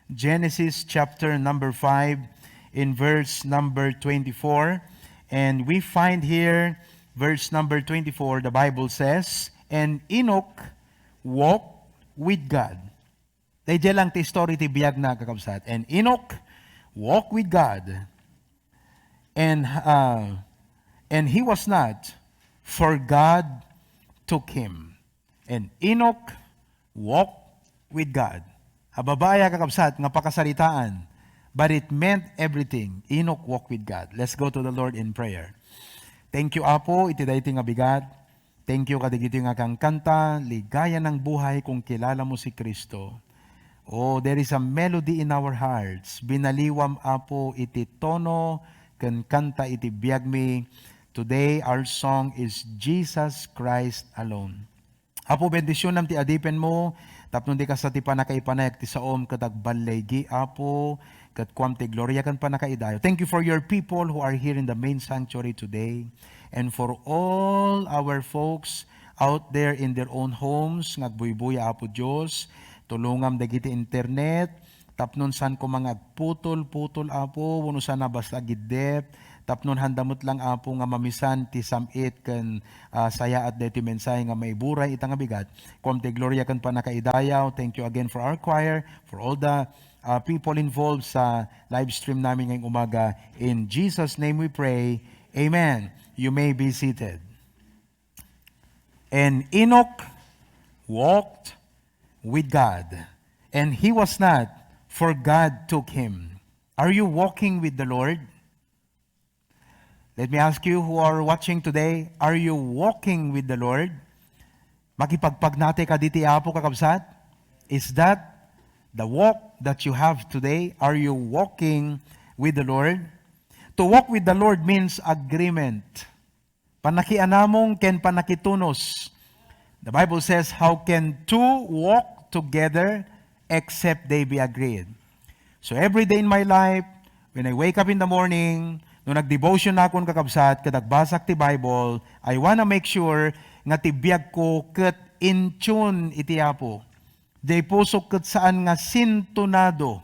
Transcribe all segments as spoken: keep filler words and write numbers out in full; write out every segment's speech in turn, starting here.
Genesis chapter number five, in verse number twenty-four. And we find here, verse number twenty-four, the Bible says, "And Enoch walked with God." Daydiay lang ti story ti biag na, kakabsat. "And Enoch walked with God, and, uh, and he was not, for God took him." And Enoch walked with God. Ababaya, kakabsat, nga pakasaritaan, but it meant everything. Enoch walked with God. Let's go to the Lord in prayer. Thank you, Apo, iti daytoy nga bigat. Thank you kadigiti nga kankanta, "Ligaya ng buhay kung kilala mo si Kristo." Oh, there is a melody in our hearts. Binaliwam, Apo, iti tono ken kanta iti biagmi. Today, our song is Jesus Christ Alone. Apo, bendisionam ti adipen mo, tapno di kasta ti pannakaipanayag ti saom ket agballigi, Apo, ket kuam ti gloria ken pannakaidayo. Thank you for your people who are here in the main sanctuary today, and for all our folks out there in their own homes nga agbuybuya, Apo Dios. Tulongam dagiti internet, tapno saan koma nga agputol-putol, Apo, wenno saan a basta agiddep, tapno haanda met lang, Apo, nga mamisan ti sam-it ken, ah, sayaat daytoy mensahe nga maiburay ita nga bigat. Kuam ti gloria ken pannakaidayaw. Thank you again for our choir, for all the, ah, people involved sa live stream namin ngayong umaga. In Jesus' name we pray. Amen. You may be seated. "And Enoch walked with God, and he was not, for God took him." Are you walking with the Lord? Let me ask you who are watching today, are you walking with the Lord? Makipagpagnatay kadi ti Apo, kakabsat? Is that the walk that you have today? Are you walking with the Lord? To walk with the Lord means agreement. Pannakianamong ken pannakitunos. The Bible says, "How can two walk together except they be agreed?" So every day in my life, when I wake up in the morning, no nagdevotion nakon, kakabsat, ket agbasak ti Bible, I wanna make sure nga ti biag ko ket in tune iti Apo. Diay pusok ket saan nga sintonado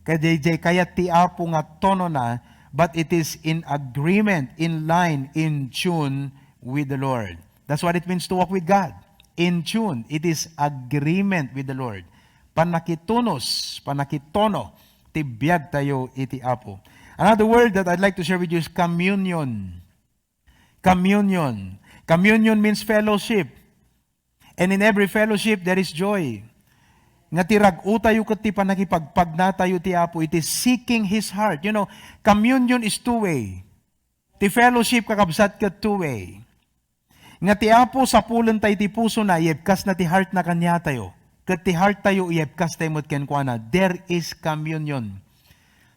kadi diay kayat ti Apo nga tonona, but it is in agreement, in line, in tune with the Lord. That's what it means to walk with God. In tune, it is agreement with the Lord. Pannakitunos, pannakitono ti biagtayo iti Apo. Another word that I'd like to share with you is communion. Communion. Communion means fellowship. And in every fellowship, there is joy. Nga ti rag-otayo ket ti pannakipagpagnatayo ti Apo, it is seeking His heart. You know, communion is two-way. Ti fellowship, kakabsat, ket two-way. Nga ti Apo, sapulenta iti pusona, iyebkasna ti heartna kaniatayo. Ket ti hearttayo, iyebkastayo met kenkuana. There is communion.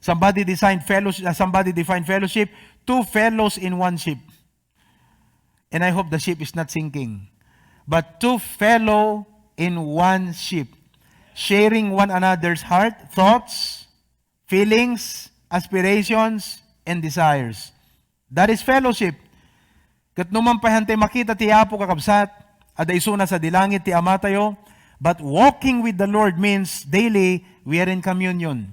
Somebody defined fellowship, uh, somebody defined fellowship, two fellows in one ship. And I hope the ship is not sinking. But two fellow in one ship, sharing one another's heart, thoughts, feelings, aspirations, and desires. That is fellowship. Ket no man pay haantayo makita ti Apo, kakabsat, adda isuna sadi langit ti Amatayo, but walking with the Lord means daily we are in communion.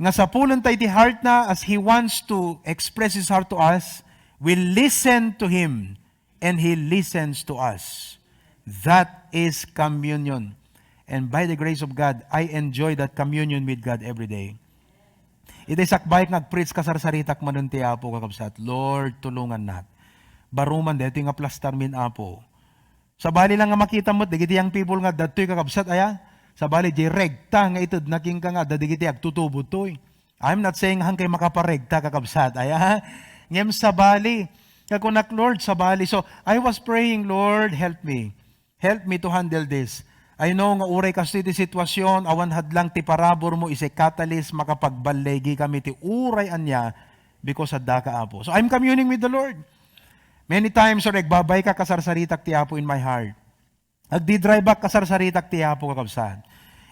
Nga sapulenta iti heartna as He wants to express His heart to us, we listen to Him and He listens to us. That is communion. And by the grace of God, I enjoy that communion with God every day. Iti sakbay nga agpreach, kasarsaritak manen ti Apo, kakabsat, "Lord, tulongannak. Baro man daytoy nga plastarmin, Apo." Sabali lang nga makita met dagiti young people nga adda ditoy, kakabsat, aya? Sabali, di rekta nga itedna kenka nga adda dagiti agtutubo ditoy. I'm not saying haankayo makaparegta, kakabsat, aya? Ngem sabali, nga kunak, "Lord, sabali." So, I was praying, "Lord, help me. Help me to handle this." I know nga uray kastoy ti sitwasyon, awan hadlang ti parabur mo, iti catalyst, makapagballigi kami ti uray ania, because adda ka, Apo. So, I'm communing with the Lord. Many times, or agbabayka, kasarsaritak ti Apo in my heart. Agdidriveak, kasarsaritak ti Apo, kakabsat.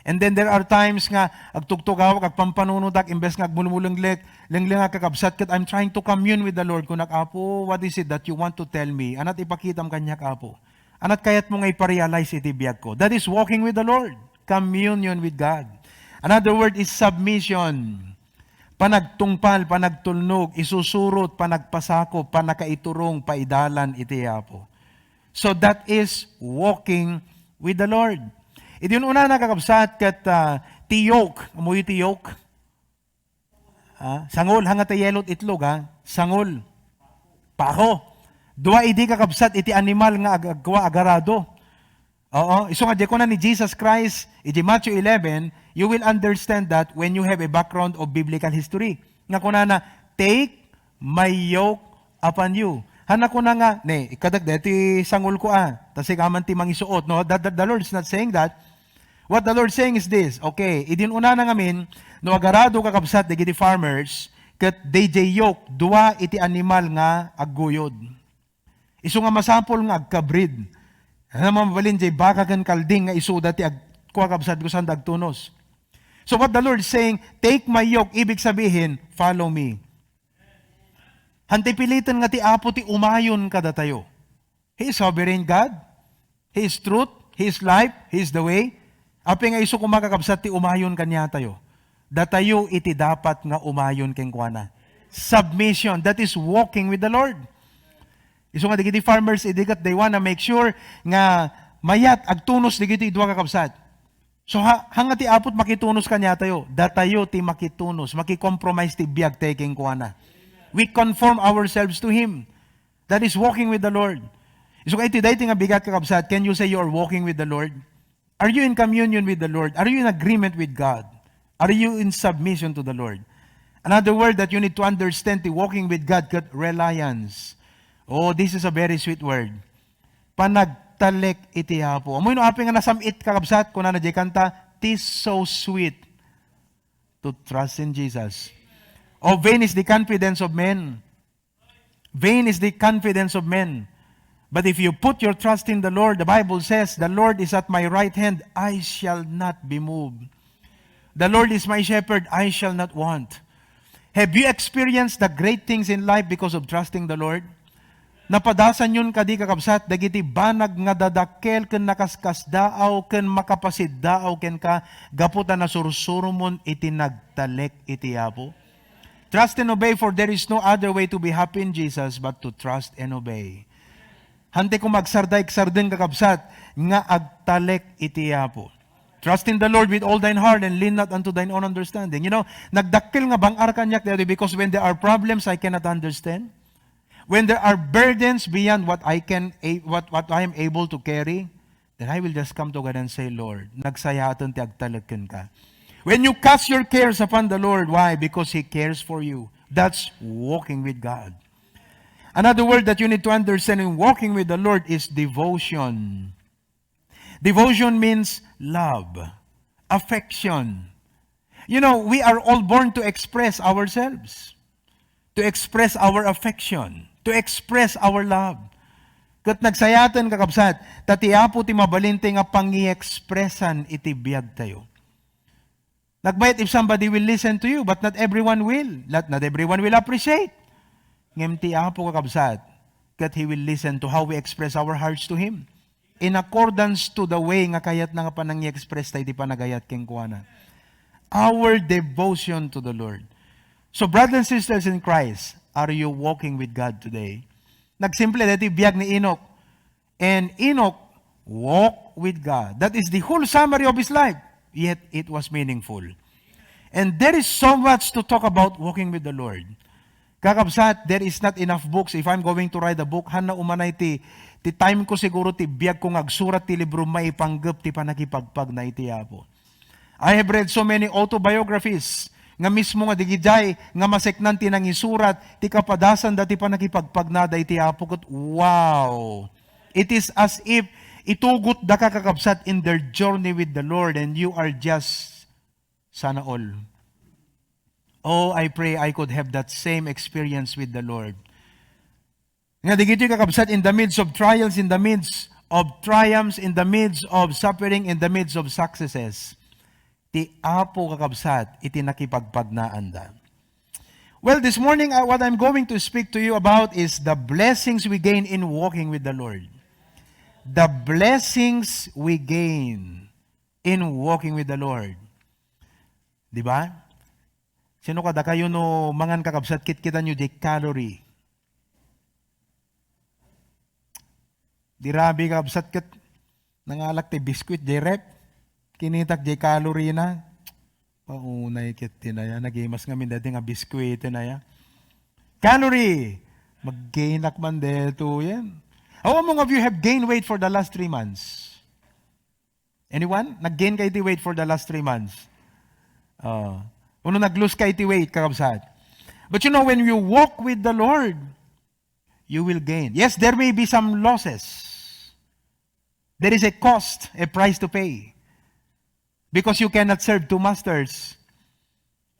And then there are times nga agtugtugawak, agpampanunotak, imbes nga agmulmulenglek, lenglengak, kakabsat, ket I'm trying to commune with the Lord. Kunak, "Apo, what is it that you want to tell me? Anat ipakitam kaniak, Apo? Anat kayatmo nga iparealize iti biagko?" That is walking with the Lord. Communion with God. Another word is submission. Panagtungpal, panagtulnog, isusurot, panagpasakop, panakaiturong, paidalan iti Apo. So that is walking with the Lord. Iti unana, kakabsat, ket, ah, ti yoke. Ammoyo ti yoke? Ah, sangol, hanga ta yellow itlog, ha? Sangol. Pako. Dua idi, kakabsat, iti animal nga ag-, agkua agarado. Oo, isu nga di kuna ni Jesus Christ, iti Matthew eleven, you will understand that when you have a background of biblical history. Nga kunana, "Take my yoke upon you." Hana kuna nga, ne, ikkadak deti sangol ko, ah. Ta sika man ti mangisuot, no? That, that, the Lord is not saying that. What the Lord saying is this, okay, idin unana ngamin, no agarado, kakabsat, dagiti farmers, ket D J yoke, dua iti animal nga agguyod. Isu nga masapul nga agka-breed. Ano, mabalin jay baka ken kalding nga isuda ti ag-, kua, kabsat, ko saan da agtunos. So what the Lord is saying, "Take my yoke," ibig sabihin, "Follow me." Hantay piliten nga ti Apo ti umayon kadatayo. He is sovereign God. He is truth. He is life. He is the way. Apay nga isu koma, kakabsat, ti umayon kaniatayo? Datayo iti dapat nga umayon kenkuana. Submission, that is walking with the Lord. Isu nga dagiti farmers, idi ket they wanna make sure nga mayat agtunos dagiti dua, kakabsat. So, ha, hanga ti Apo ti makitunos kaniatayo. Datayo ti makitunos, makicompromise ti biag tayo kenkuana. We conform ourselves to Him. That is walking with the Lord. Isu nga iti daytoy nga bigat, kakabsat, can you say you are walking with the Lord? Are you in communion with the Lord? Are you in agreement with God? Are you in submission to the Lord? Another word that you need to understand, the walking with God, ket reliance. Oh, this is a very sweet word. Panagtalek iti Apo. Amoy no apay nga nasam-it, kakabsat, kunana jay kanta, "'Tis so sweet to trust in Jesus." Oh, vain is the confidence of men. Vain is the confidence of men. But if you put your trust in the Lord, the Bible says, "The Lord is at my right hand, I shall not be moved. The Lord is my shepherd, I shall not want." Have you experienced the great things in life because of trusting the Lord? Napadasanyon kadi, kakabsat, dagiti banag nga dadakkel ken nakaskasdaaw ken makapasiddaaw kenka gapu ta nasursuromon iti nagtalek iti Apo? Trust and obey, for there is no other way to be happy in Jesus but to trust and obey. Hantay koma agsardaiksardeng, kakabsat, nga agtalek iti Apo. "Trust in the Lord with all thine heart and lean not unto thine own understanding." You know, nagdakkel nga bang-ar kaniak daytoy because when there are problems I cannot understand, when there are burdens beyond what I can a-, what, what I am able to carry, then I will just come to God and say, "Lord, nagsayaaten ti agtalek kenka." When you cast your cares upon the Lord, why? Because He cares for you. That's walking with God. Another word that you need to understand in walking with the Lord is devotion. Devotion means love, affection. You know, we are all born to express ourselves, to express our affection, to express our love. Ket nagsayaaten, kakabsat, ta ti Apo ti mabalin tayo nga pangi-expressan iti biag tayo. Nagbayat if somebody will listen to you, but not everyone will. Not, not everyone will appreciate. Ngem ti Apo, kakabsat, ket He will listen to how we express our hearts to Him. In accordance to the way nga kayatna nga panangi-express tayo iti panagayat kenkuana. Our devotion to the Lord. So, brothers and sisters in Christ, are you walking with God today? Nagsimple daytoy biag ni Enoch. And Enoch walked with God. That is the whole summary of his life. Yet it was meaningful. And there is so much to talk about walking with the Lord. Kakabsat, there is not enough books. If I'm going to write a book, hana umanay ti, ti time ko siguro, ti biag ko nga agsurat ti libro, maipanggep ti panakipagpagna iti Apo. I have read so many autobiographies nga mismo nga digidiay nga maseknan ti nangisurat ti kapadasanda ti panakipagpagnada iti Apo ket, wow! It is as if itugotdaka, kakabsat, in their journey with the Lord and you are just, sana all. Oh, I pray I could have that same experience with the Lord. Nga digitoy, kakabsat, in the midst of trials, in the midst of triumphs, in the midst of suffering, in the midst of successes, ti Apo, kakabsat, iti nakipagpagnaanda. Well, this morning, uh, what I'm going to speak to you about is the blessings we gain in walking with the Lord. The blessings we gain in walking with the Lord. Di ba? Sino kadakayo no mangan, kakabsat, kitkitanyo jay calorie? Di rabi, kakabsat, ket nangalak ti biscuit jay ref. Kinitak jay calorie na. Paunay ket ti naya, nagimas ngamin dati nga biscuit ti naya. Calorie! Mag-gainak man detoyen. How among of you have gained weight for the last three months? Anyone? Nag-gain kayo ti weight for the last three months? Uh, uno nag-lose kayo ti weight, kakabsat. But you know, when you walk with the Lord, you will gain. Yes, there may be some losses. There is a cost, a price to pay. Because you cannot serve two masters.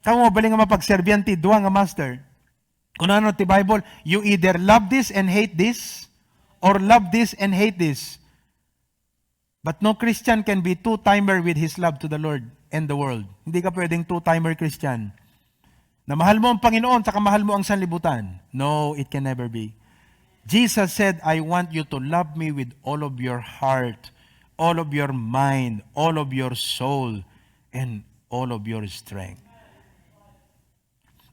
Kamo, bali nga mapagserbian ti dua nga master. Kunana ti Bible, you either love this and hate this, or love this and hate this. But no Christian can be two-timer with his love to the Lord and the world. Hindi ka pwedeng two-timer Christian. Na mahal mo ang Panginoon, saka mahal mo ang sanlibutan. No, it can never be. Jesus said, "I want you to love me with all of your heart, all of your mind, all of your soul, and all of your strength."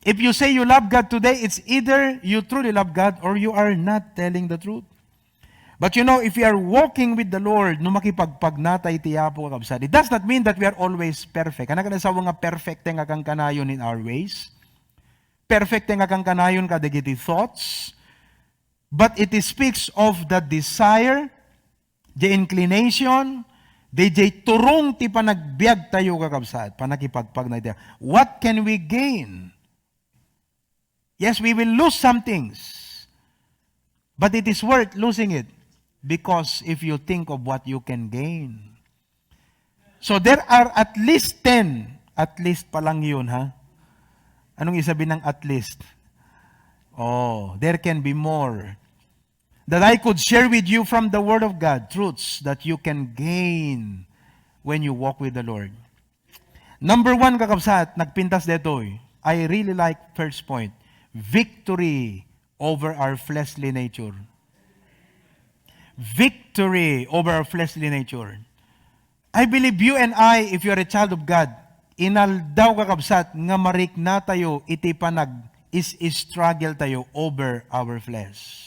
If you say you love God today, it's either you truly love God or you are not telling the truth. But you know, if we are walking with the Lord, no makipagpagnatay ti Apo, kakabsat, it does not mean that we are always perfect. Anak na sawa nga perfect nga kankanayon in our ways. Perfect nga kankanayon kadagiti thoughts. But it speaks of the desire, the inclination, the, the turong ti panagbiag tayo, kakabsat, panakipagpagna iti. What can we gain? Yes, we will lose some things. But it is worth losing it because if you think of what you can gain. So there are at least ten. At least pa lang yun, ha? Anong isabi ng at least? Oh, there can be more. That I could share with you from the Word of God, truths that you can gain when you walk with the Lord. Number one, kakabsat, nagpintas detoy. I really like first point. Victory over our fleshly nature. Victory over our fleshly nature. I believe you and I, if you are a child of God, inaldaw, kakabsat, nga marikna tayo iti panag-is-struggle tayo over our flesh.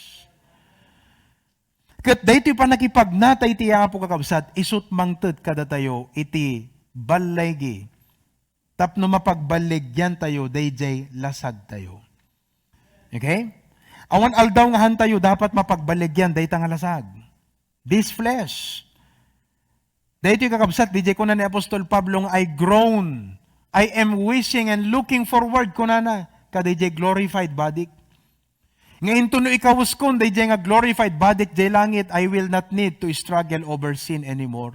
Ket daytoy panakipagnatay ti Apo, kakabsat, isut' mangted kadatayo iti balligi tapno mapagballigyan tayo daydiay lasag tayo. Okay? Awan aldaw nga han tayo dapat mapagballigyan dayta nga lasag. This flesh. Daytoy, kakabsat, daydiay kuna ni Apostol Pablo nga, "I groan. I am wishing and looking forward," kunana, kadaydiay glorified body. Nga inton no ikawiskon daydiay nga glorified body jay langit, I will not need to struggle over sin anymore.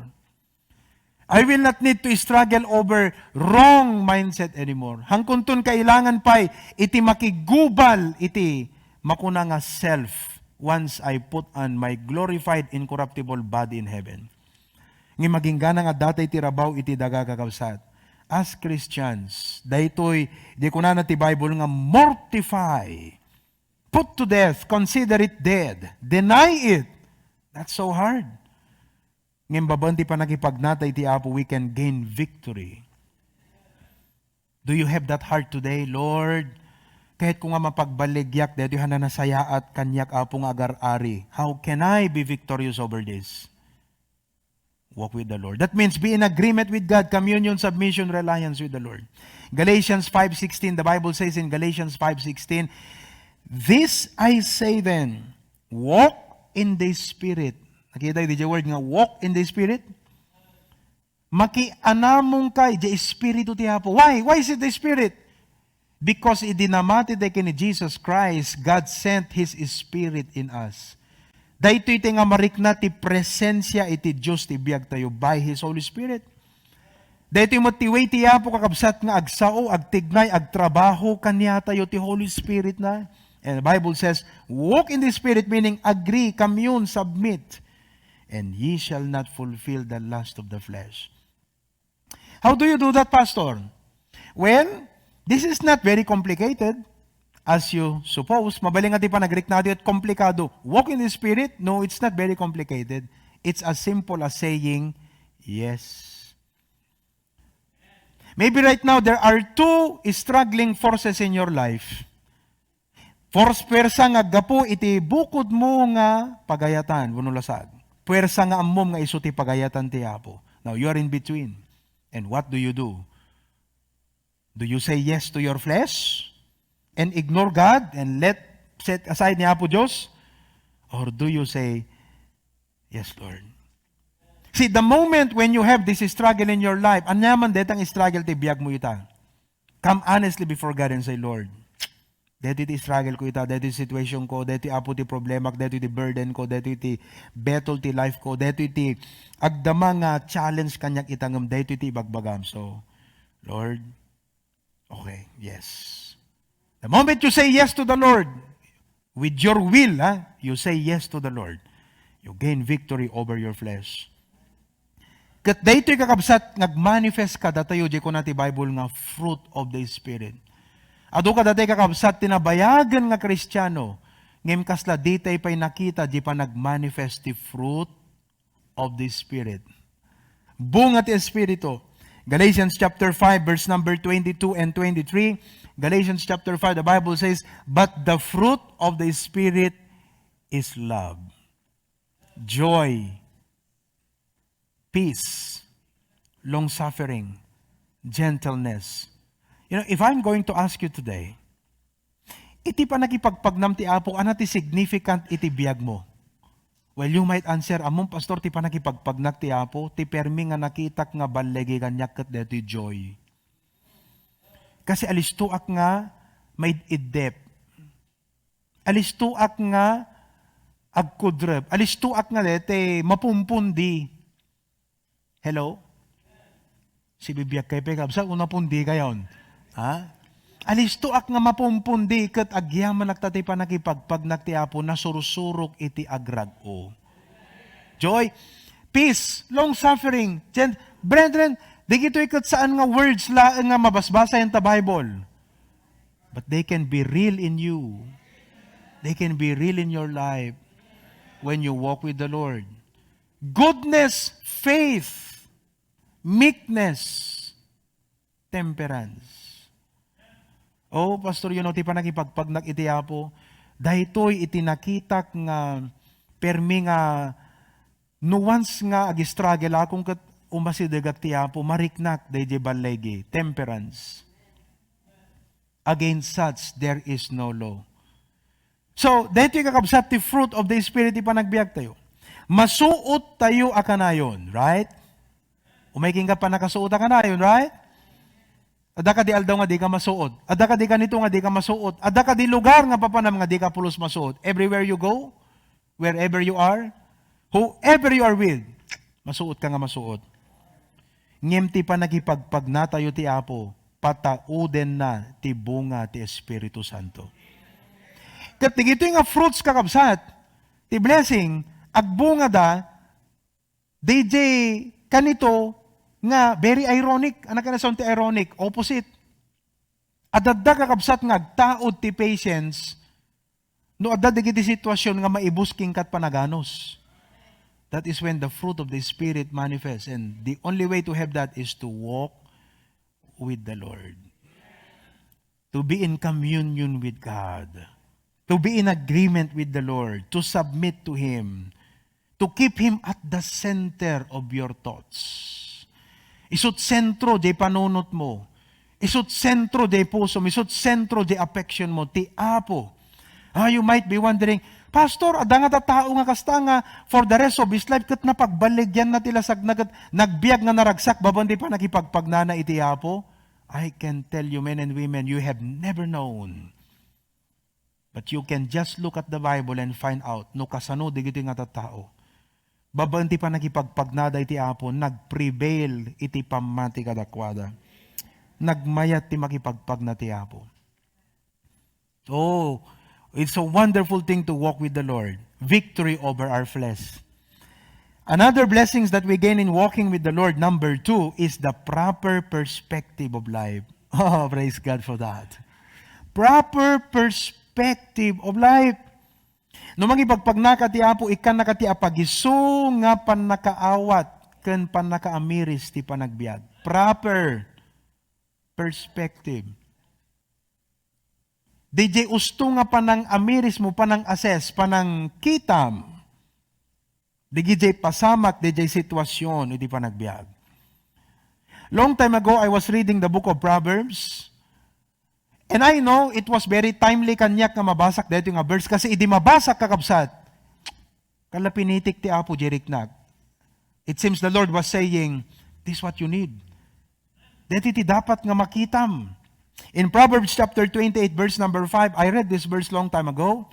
I will not need to struggle over wrong mindset anymore. Hangkunton kailangan pay iti makigubal iti makuna nga self once I put on my glorified incorruptible body in heaven. Nga maginggana nga dati ti rabaw iti daga, kakabsat. As Christians, daytoy, di kunana ti Bible nga mortify. Put to death, consider it dead, deny it. That's so hard. Ngem babaen ti panakipagnatay ti Apo, we can gain victory. Do you have that heart today? "Lord, kayatko nga mapagballigyak daytoy a nasayaat kaniak, Apo, nga agar-ari. How can I be victorious over this?" Walk with the Lord. That means be in agreement with God, communion, submission, reliance with the Lord. Galatians five sixteen, the Bible says in Galatians five sixteen, "This I say then, walk in the Spirit." Nakita di word nga walk in the Spirit? Makianamong kay di Espiritu ti Apo. Why? Why is it the Spirit? Because idi namati tayo ken ni Jesus Christ, God sent His Spirit in us. Daytoy ti nga marikna ti presensia iti Dios ti biag tayo by His Holy Spirit. Daytoy met ti way ti Apo, kakabsat, nga agsao, agtignay, agtrabaho kaniatayo ti Holy Spirit na. And the Bible says, "Walk in the Spirit," meaning agree, commune, submit. "And ye shall not fulfill the lust of the flesh." How do you do that, Pastor? Well, this is not very complicated. As you suppose, mabaling nga ti panagriknado ket komplikado. Walk in the Spirit, no, it's not very complicated. It's as simple as saying, "Yes." Maybe right now, there are two struggling forces in your life. Force, puwersa nga aggapu iti bukodmo nga pagayatan wenno lasag. Puwersa nga ammom nga isu ti pagayatan ti Apo. Now, you are in between. And what do you do? Do you say yes to your flesh and ignore God and let, set aside ni Apo Dios? Or do you say, "Yes, Lord"? See, the moment when you have this struggle in your life, ania man detang struggle ti biag mo ita, come honestly before God and say, "Lord, daytoy ti struggle ko ita, daytoy ti situation ko, daytoy, Apo, ti problema ko, daytoy ti burden ko, daytoy ti battle ti life ko, daytoy ti agdama nga challenge kaniak ita, ngem daytoy ti ibagbagam." So, Lord, okay, yes. The moment you say yes to the Lord, with your will, ha, you say yes to the Lord, you gain victory over your flesh. Ket daytoy, kakabsat, nga agmanifest kadatayo, di kuna ti Bible nga fruit of the Spirit. Adu kadatayo, kakabsat, ti nabayagen nga Kristiano, ngem kasla ditay pay nakita di panagmanifest ti fruit of the Spirit. Bunga ti Espiritu. Galatians chapter five, verse number twenty-two and twenty-three. Galatians chapter five, the Bible says, "But the fruit of the Spirit is love, joy, peace, long-suffering, gentleness." You know, if I'm going to ask you today, iti panakipagpagnam ti Apo, ania ti significant iti biag mo? Well, you might answer, "Ammom, Pastor, ti panakipagpagnak ti Apo, ti permi nga nakitak nga balligi kaniak ket daytoy joy." Kasi alistoak nga maid-iddep. Alistoak nga agkudrep. Alistoak nga daytoy mapumpundi. Hello? Sibibiag kayo, pay, kabsat, o napundikayon? Ha? Alistoak nga mapumpundi ket agyamanak ta ti panakipagpagnak ti Apo, nasursurok iti agrag-o. Joy, peace, long-suffering. Gen-, brethren, digitoy ket saan nga words laeng nga mabasbasaen ta Bible. But they can be real in you. They can be real in your life when you walk with the Lord. Goodness, faith, meekness, temperance. Oh, Pastor, you know, ti panakipagpagnak iti Apo, daytoy iti nakitak nga permi nga no once nga ag-struggle akon ket umasidegak ti Apo, mariknak daydiay balligi, temperance. Against such, there is no law. So, daytoy, kakabsat, ti fruit of the Spirit ti panagbiagtayo. Masuot tayo a kanayon, right? Umay kenka pannakasuot a kanayon, right? Adda kadi aldaw nga dika masuot. Adda kadi kanito nga dika masuot. Adda kadi lugar nga papanam nga dika pulos masuot. Everywhere you go, wherever you are, whoever you are with, masuot ka nga masuot. Ngem ti panakipagpagnatayo ti Apo, pataudenna ti bunga ti Espiritu Santo. Ket digitoy nga fruits, kakabsat, ti blessing, agbungada, D J, kanito nga very ironic, anak na ti ironic, opposite. Adda, kakabsat, nga agtaud ti patience no adda dagiti sitwasyon nga maibus kenka ket panaganus. That is when the fruit of the Spirit manifests. And the only way to have that is to walk with the Lord. To be in communion with God. To be in agreement with the Lord. To submit to Him. To keep Him at the center of your thoughts. Isu't sentro diay panunotmo. Isu't sentro diay pusom. Isu't sentro diay affection mo. Ti Apo. Ah, you might be wondering, "Pastor, adda nga tattao nga kasta nga for the rest of his life, ket napagballigianna ti lasagna, ket nagbiag nga naragsak babaen ti panakipagpagnana iti Apo." I can tell you, men and women, you have never known. But you can just look at the Bible and find out no kasano dagiti nga tattao. Babaen ti panakipagpagnada iti Apo, nagprevail iti pammati kadakuada. Nagmayat ti makipagpagna ti Apo. Oh, it's a wonderful thing to walk with the Lord. Victory over our flesh. Another blessings that we gain in walking with the Lord, number two, is the proper perspective of life. Oh, praise God for that. Proper perspective of life. No mangipagpagnaka ti Apo, ikkannaka ti apagisu nga pannakaawat ken pannakaamiris ti panagbiag. Proper Perspective. Didiay usto nga panangamirismo, panang-assess, panangkitam. Didiay pasamak, didiay sitwasyon, iti panagbiag. Long time ago, I was reading the book of Proverbs. And I know it was very timely kaniak nga mabasak daytoy nga verse, kasi idi mabasak, kakabsat, kala pinitik ti Apo diay riknak. It seems the Lord was saying, "This is what you need. Daytoy ti dapat nga makitam." In Proverbs chapter twenty-eight, verse number five, I read this verse long time ago,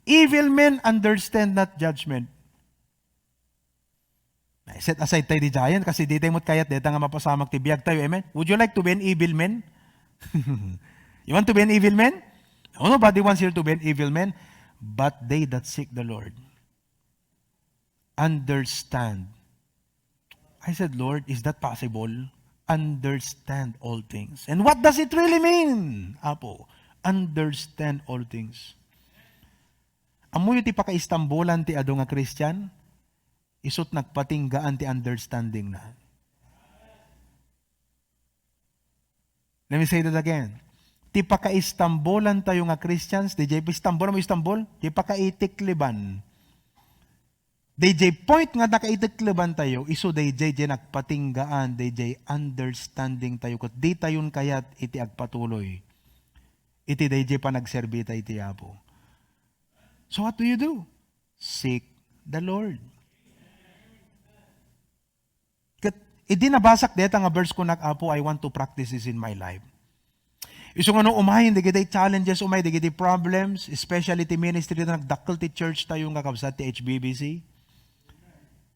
"Evil men understand not judgment." Set aside tayo di giant kasi di tayo mo't kayat deta nga mapasamak ti biag tayo. Amen? Would you like to be an evil man? You want to be an evil man? No, nobody wants here to be an evil man. But they that seek the Lord understand. I said, "Lord, is that possible? Understand all things." And what does it really mean, Apo? Understand all things. Ammoyo ti pakaistambolan ti adu nga Christian? Isu't nagpatinggaan ti understanding na. Let me say that again. Ti pakaistambolan tayo nga Christians, didiay Istanbul, mo Istanbul? Didiay pakaitikliban. Didiay point nga nakaitikliban tayo, isu didiay, didiay nagpatinggaan, didiay understanding tayo, ket di tayon kayat iti agpatuloy. Iti didiay panagserbi tayo iti Apo. So what do you do? Seek the Lord. Ket idi nabasak deta nga verse, kunak, "Apo, I want to practice this in my life." Isu nga no umayen dagiti challenges, umay dagiti problems, especially ti ministry na nagdakkel ti church tayo nga kabsat ti H B B C.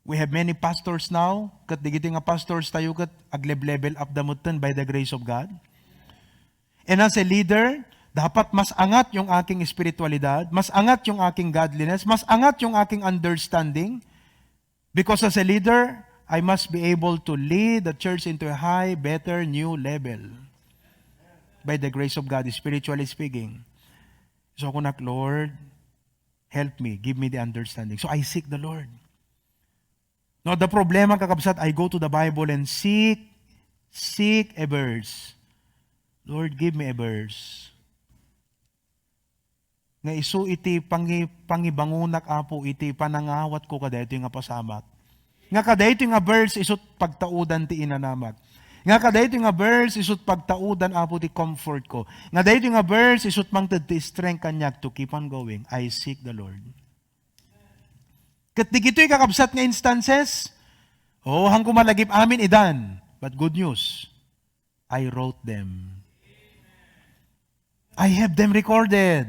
We have many pastors now, ket dagiti nga pastors tayo ket aglev-level up da metten by the grace of God. And as a leader, dapat mas angat yung aking espiritualidad, mas angat yung aking godliness, mas angat yung aking understanding. Because as a leader, I must be able to lead the church into a high, better, new level. By the grace of God, spiritually speaking. So kunak, "Lord, help me, give me the understanding." So I seek the Lord. No, the problema, kakabsat, I go to the Bible and seek, seek a verse. "Lord, give me a verse." Nga isu iti pangi-, pangibangonak, Apo, iti panangawatko kadaytoy nga pasamak. Nga kadaytoy nga verse isu't pagtaudan ti inanamak. Nga kadaytoy nga verse isu't pagtaudan, Apo, ti comfort ko. Nga daytoy nga verse isu't mangted ti strength kaniak to keep on going. I seek the Lord. Ket digitoy kakabsat nga instances, oh, hanko malagip amin idan. But good news, I wrote them. I have them recorded.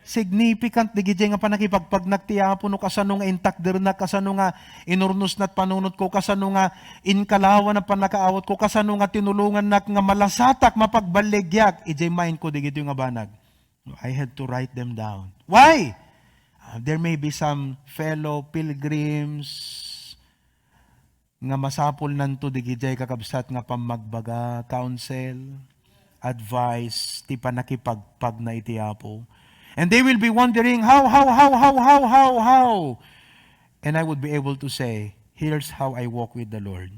Significant digidiay nga panakipagpagnak ti Apo no kasano nga intakdernak, kasano nga inurnosna ti panunotko, kasano nga inkalawana ti pannakaawatko, kasano nga tinulongannak nga malasatak, mapagballigyak idiay mindko digidiay nga banag. I had to write them down. Why? Uh, there may be some fellow pilgrims nga masapulnanto digidiay kakabsat nga pammagbaga, counsel, advice, ti pannakipagpagna iti Apo. And they will be wondering, "How, how, how?" And I would be able to say, "Here's how I walk with the Lord."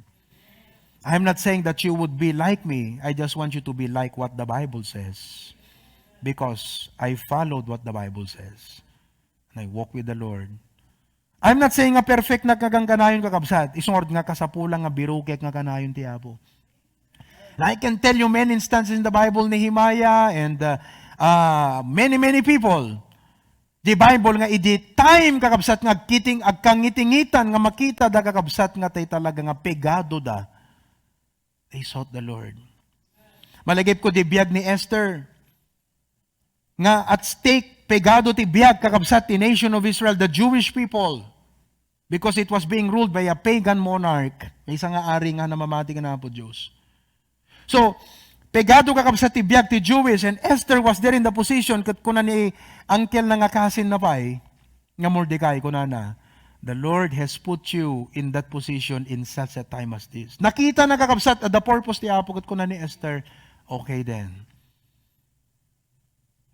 I'm not saying that you would be like me. I just want you to be like what the Bible says. Because I followed what the Bible says. And I walk with the Lord. I'm not saying nga perfectnak nga gangkanayon, kakabsat. Isu ngarud nga kasapulan nga birukek nga kanayon ti Apo. Now, I can tell you many instances in the Bible, Nehemiah and, uh, uh, many, many people. The Bible nga idi time, kakabsat, nga agkiting-, agkangitingitan nga makitada, kakabsat, nga tay talaga nga pegadoda. They sought the Lord. Malagipko di biag ni Esther. Nga at stake, pegado ti biag, kakabsat, ti nation of Israel, the Jewish people, because it was being ruled by a pagan monarch. Maysa nga ari nga namamati ken Apo Dios. So, pegado, kakabsat, ti biag ti Jewish, and Esther was there in the position, ket kuna ni uncle na nga cousin na pay, nga Mordecai, kunana, "The Lord has put you in that position in such a time as this." Nakitana, kakabsat, at the purpose ti Apo, ket kuna ni Esther, "Okay then.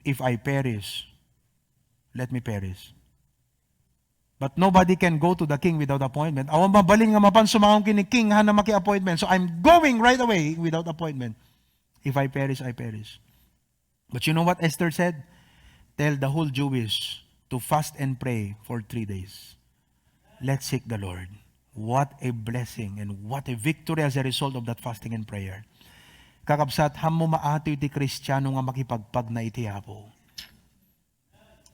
If I perish, let me perish. But nobody can go to the king without appointment. Awan mabalin nga mapan sumango ken ni king nga haanna maki-appointment. So I'm going right away without appointment." If I perish, I perish. But you know what Esther said? Tell the whole Jewish to fast and pray for three days. Let's seek the Lord. What a blessing and what a victory as a result of that fasting and prayer. Kakabsat, haanmo maatoy ti Kristiano nga makipagpagna iti Apo.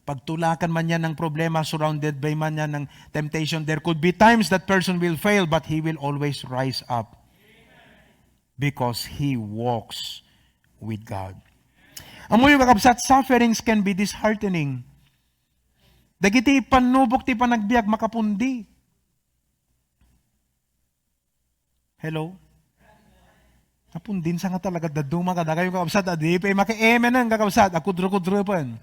Pagtulakan man niya ng problema, surrounded by man niya ng temptation, there could be times that person will fail, but he will always rise up because he walks with God. Ammoyo, kakabsat, sufferings can be disheartening. Dagiti pannubok ti panagbiag makapundi. Hello? Napundin sa nga talaga, dadduma kadakayo, kakabsat, adi pay maki-amen, kakabsat, akudro-kudropen.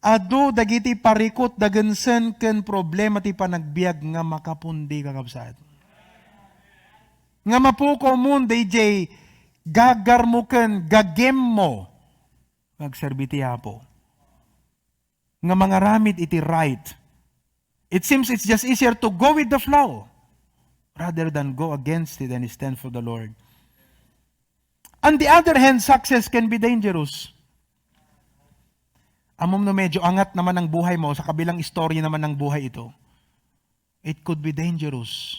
Adu dagiti parikut, dagensen ken problema ti panagbiag nga makapundi, kakabsat. Nga mapukawmon dayjay gagarmo ken gagemmo nga agserbi ti Apo. Nga mangaramid iti right. It seems it's just easier to go with the flow rather than go against it and stand for the Lord. On the other hand, success can be dangerous. Ammom no medyo angat naman ang buhay mo, sa kabilang istorya naman ng buhay ito, it could be dangerous.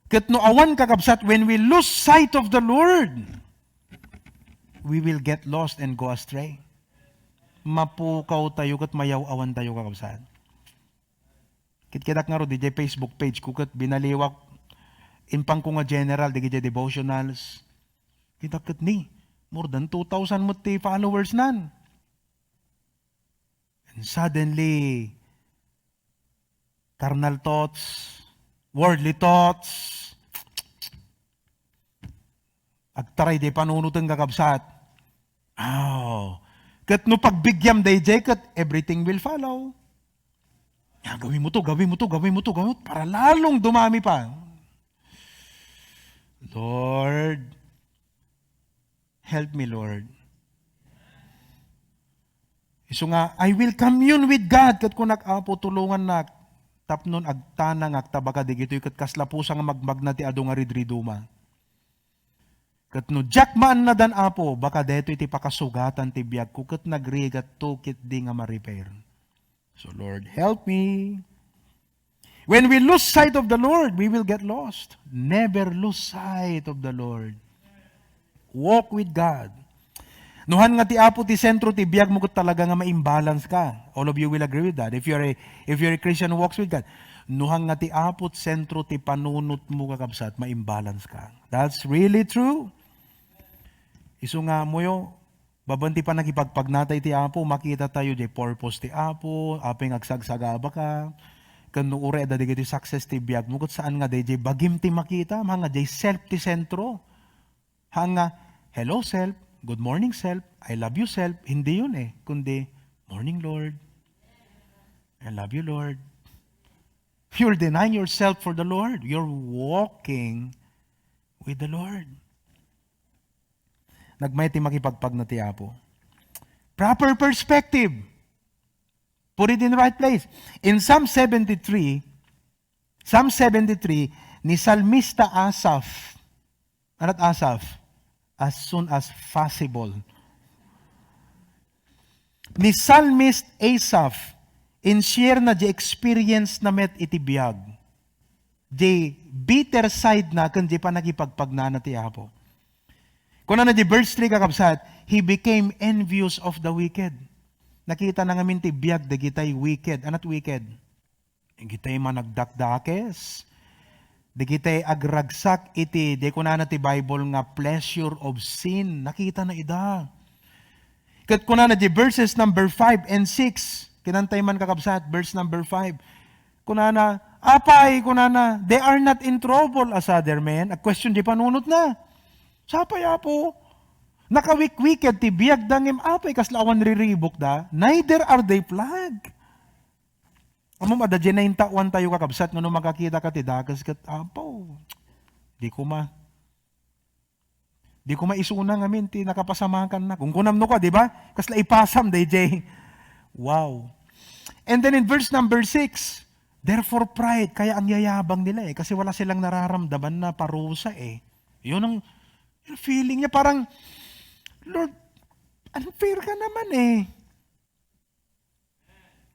Ket no awan, kakabsat, when we lose sight of the Lord, we will get lost and go astray. Mapukaw tayo ket mayaw-awan tayo, kakabsat. Kitkitak ngarud, diay Facebook page ko ket binaliwak, impangko nga general, diay devotionals. Kita ket ni, more than two thousand met ti followers nan. And suddenly, carnal thoughts, worldly thoughts, agtaray diay panunoten, kakabsat. Oh. Ket no pagbigyam dayjay, ket everything will follow. Ah, gawin mo to, gawin mo to, gawin mo to, gawin mo to, para lalong dumami pa. Lord, help me, Lord. Isu nga, "I will commune with God," ket kunak, "Apo, tulongannak tapnon agtanangak ta baka digitoy ket kasla pusa nga magmagna ti adu nga ridriduma." Ket no diak maannadan, Apo, baka daytoy ti pakasugatan ti biagko ket nagrigatto ketdi nga ma-repair. So, Lord, help me. When we lose sight of the Lord, we will get lost. Never lose sight of the Lord. Walk with God. No han nga ti Apo ti sentro ti biagmo, ket talaga nga ma-imbalance ka. All of you will agree with that. If you're a, if you're a Christian who walks with God, no han nga ti Apo ti sentro ti panunotmo, kakabsat, ma-imbalance ka. That's really true. Isu nga ammoyo, babaen ti pannakipagpagnata iti Apo, makita tayo diay purpose ti Apo, apay nga agsagsagaba ka. Ken no uray adda dagiti success ti biagmo, ket saan nga dayjay bagim ti makita, haan nga diay self ti sentro. Haan nga, "Hello, self. Good morning, self. I love you, self." Hindi yun eh, kundi, "Morning, Lord. I love you, Lord." You're denying yourself for the Lord. You're walking with the Lord. Nagmayat ti makipagpagna ti Apo. Proper perspective. Put it in the right place. In Psalm seventy-three, Psalm seventy-three, ni Salmista Asaph. Ania't Asaph? As soon as possible. Ni Psalmist Asaph, in-share na diay experience na met iti biag. Diay bitter side na ken diay pannakipagpagnana ti Apo. Kunana diay verse three, kakabsat, "He became envious of the wicked." Nakita na ngamin ti biag dagitay wicked. Ania't wicked? Dagitay managdakdakes. Dagitay agragsak iti, diay kunana ti Bible nga pleasure of sin. Nakita na ida. Ket kunana di verses number five and six, kinantay man, kakabsat, verse number five. Kunana, "Apay," kunana, "they are not in trouble as other men?" Ag-question di panunotna. "Sapay, Apo, nakawikwiked ti biagda, ngem apay kasla awan riribukda? Neither are they plagued." Ammom, adda diay naintaoan tayo, kakabsat, nga no makakita ka ti dakes ket, "Apo, di koma, di koma isuna ngamin ti nakapasamakannak." Kunkunam no ka, di ba? Kasla ipasam dayjay. Wow. And then in verse number six, "Therefore pride," kaya ang yayabang nila eh, kasi wala silang nararamdaman na parusa eh. Yun ang, Yung feeling niya parang, "Lord, unfair ka naman eh."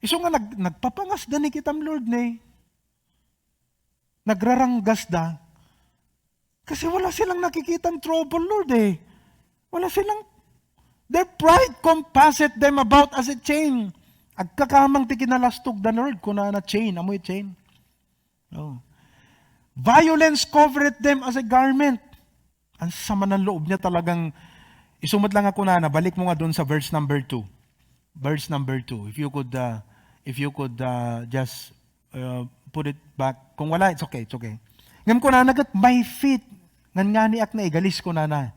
Isu nga nag-, nagpapangasda ni kitam, Lord, ne. Nagraranggasda. Kasi wala silang nakikitang trouble, Lord, eh. Wala silang, their pride compasseth them about as a chain. Agkakamang ti kinalastogda, Lord, kunana chain, amoy chain. Oh. Violence covereth them as a garment. Ang sama ng loob niya talagang, isu met lang ako na, nabalik mo nga doon sa verse number two. Verse number two. If you could, uh, if you could, uh, just, uh, put it back. Kung wala, it's okay, it's okay. Ngem kunana ket, "My feet, ngan ngani ak naigalis," kunana.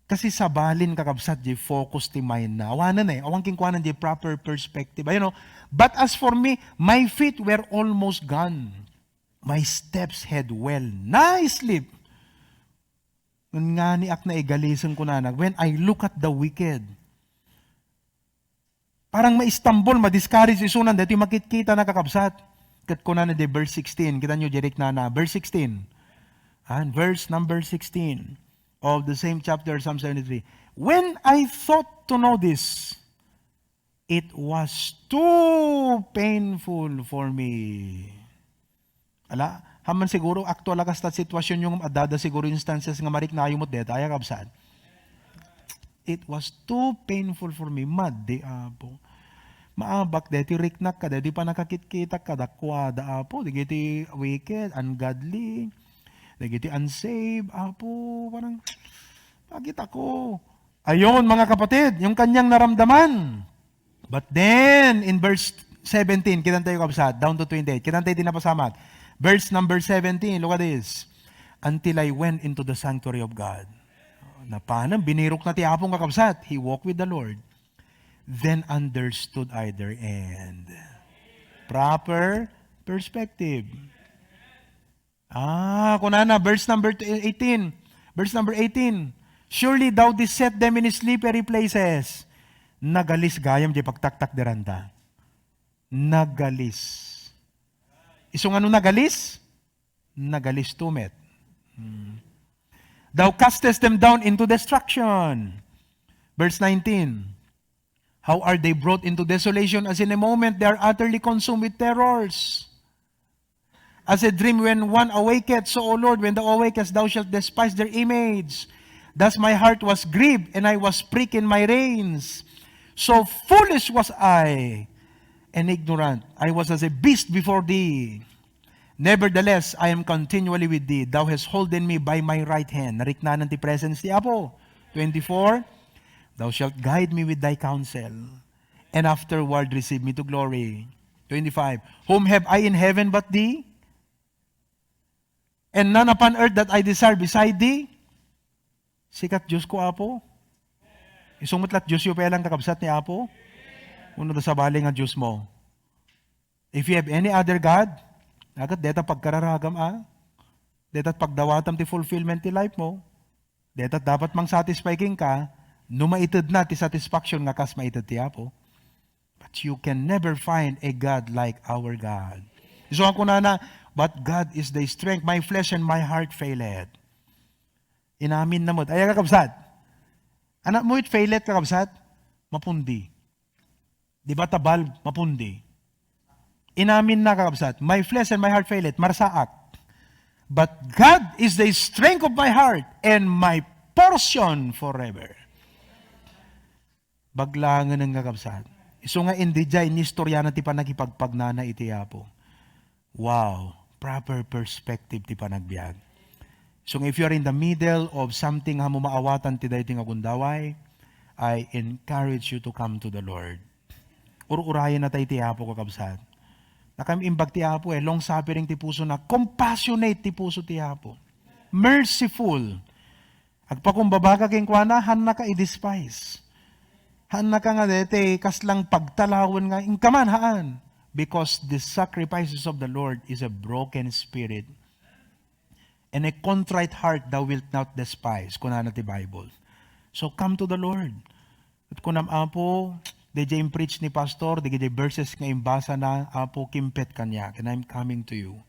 Kasi sabalin, kakabsat, di focus ti mind na. Awanen eh. Awan king kuanan di proper perspective. You know, "But as for me, my feet were almost gone. My steps had well nigh sleep." Ngan ngani ak naigalisen, kunana, "When I look at the wicked." Parang ma-stumble, ma-discourage isunan, daytoy makitkita na, kakabsat. Ket kunana di verse sixteen, kita nyo, Jerick, nana, verse sixteen. And verse number sixteen of the same chapter, Psalm seventy-three. "When I thought to know this, it was too painful for me." Ala, haman siguro, aktual a kasta sitwasyon yung adda siguro instances nga mariknayo met deta, aya, kabsat. "It was too painful for me." Madi, Apo. Maabak deti riknak kada, di pa nakakitkitak kadakuada, Apo. Dagiti wicked, ungodly, dagiti unsaved, Apo. Parang, bakit ako? Ayon, mga kapatid, yung kanyang naramdaman. But then, in verse seventeen, kitan tayo, kabsat, down to twenty-eight. Kitan tayo di napasamak. Verse number seventeen, look at this. "Until I went into the sanctuary of God." Napanan, binirok na ti Apo nga, kabsat. He walked with the Lord. "Then understood I their end." Proper perspective. Ah, kunana, verse number eighteen. Verse number eighteen. "Surely thou didst set them in slippery places." Nagalis gayam di pagtaktakderanda. Nagalis. Isu nga no nagalis? Nagalis to met. Hmm. "Thou castest them down into destruction." Verse nineteen. "How are they brought into desolation, as in a moment they are utterly consumed with terrors? As a dream when one awaketh, so, O Lord, when thou awakest, thou shalt despise their image. Thus my heart was grieved, and I was pricked in my reins. So foolish was I, and ignorant. I was as a beast before thee. Nevertheless, I am continually with thee. Thou hast holden me by my right hand." Nariknanan ti presence ti Apo. Twenty-four, "Thou shalt guide me with thy counsel, and afterward receive me to glory." Twenty-five, "Whom have I in heaven but thee? And none upon earth that I desire beside thee." Sikat Diyos ko, Apo. Isu met la Diyos yo pay lang, kakabsat, ni Apo. Uno da sabali nga Diyos mo. If you have any other God, agat deta pagkararagam a. Deta pagdawatam ti fulfillment ti life mo. Deta dapat mang satisfy kenka, no maited na ti satisfaction nga kas maited ti Apo. But you can never find a God like our God. So, ako nana, "But God is the strength, my flesh and my heart faileth." Inamin na met. Ay, kakabsat. Anak mo it faileth, kakabsat? Mapundi. Di ba ta valve? Mapundi. Inamin na, kakabsat. "My flesh and my heart faileth." Marsaak. "But God is the strength of my heart and my portion forever." Baglangen nga, kabsat. Isu nga indi jay, inistorya na ti panakipagpagnana iti Apo. Wow! Proper perspective ti panagbiag. So, if you are in the middle of something a maawatan ti daytoy nga gundaway, I encourage you to come to the Lord. Ur-urayen na tayo ti Apo, kakabsat. Nakaimbag ti Apo eh, long suffering ti puso na, compassionate ti puso ti Apo. Merciful. Agpakumbaba ka kenkuana, haannaka i-despise. Haannaka nga dete, kaslang pagtalawen nga, inkaman, haan. Because the sacrifices of the Lord is a broken spirit. "And a contrite heart thou wilt not despise," kunana ti Bible. So, come to the Lord. At kunam, "Apo, dayjay impreach ni Pastor, dagiti verses nga imbasa na, Apo, kimpet kaniak, and I'm coming to you.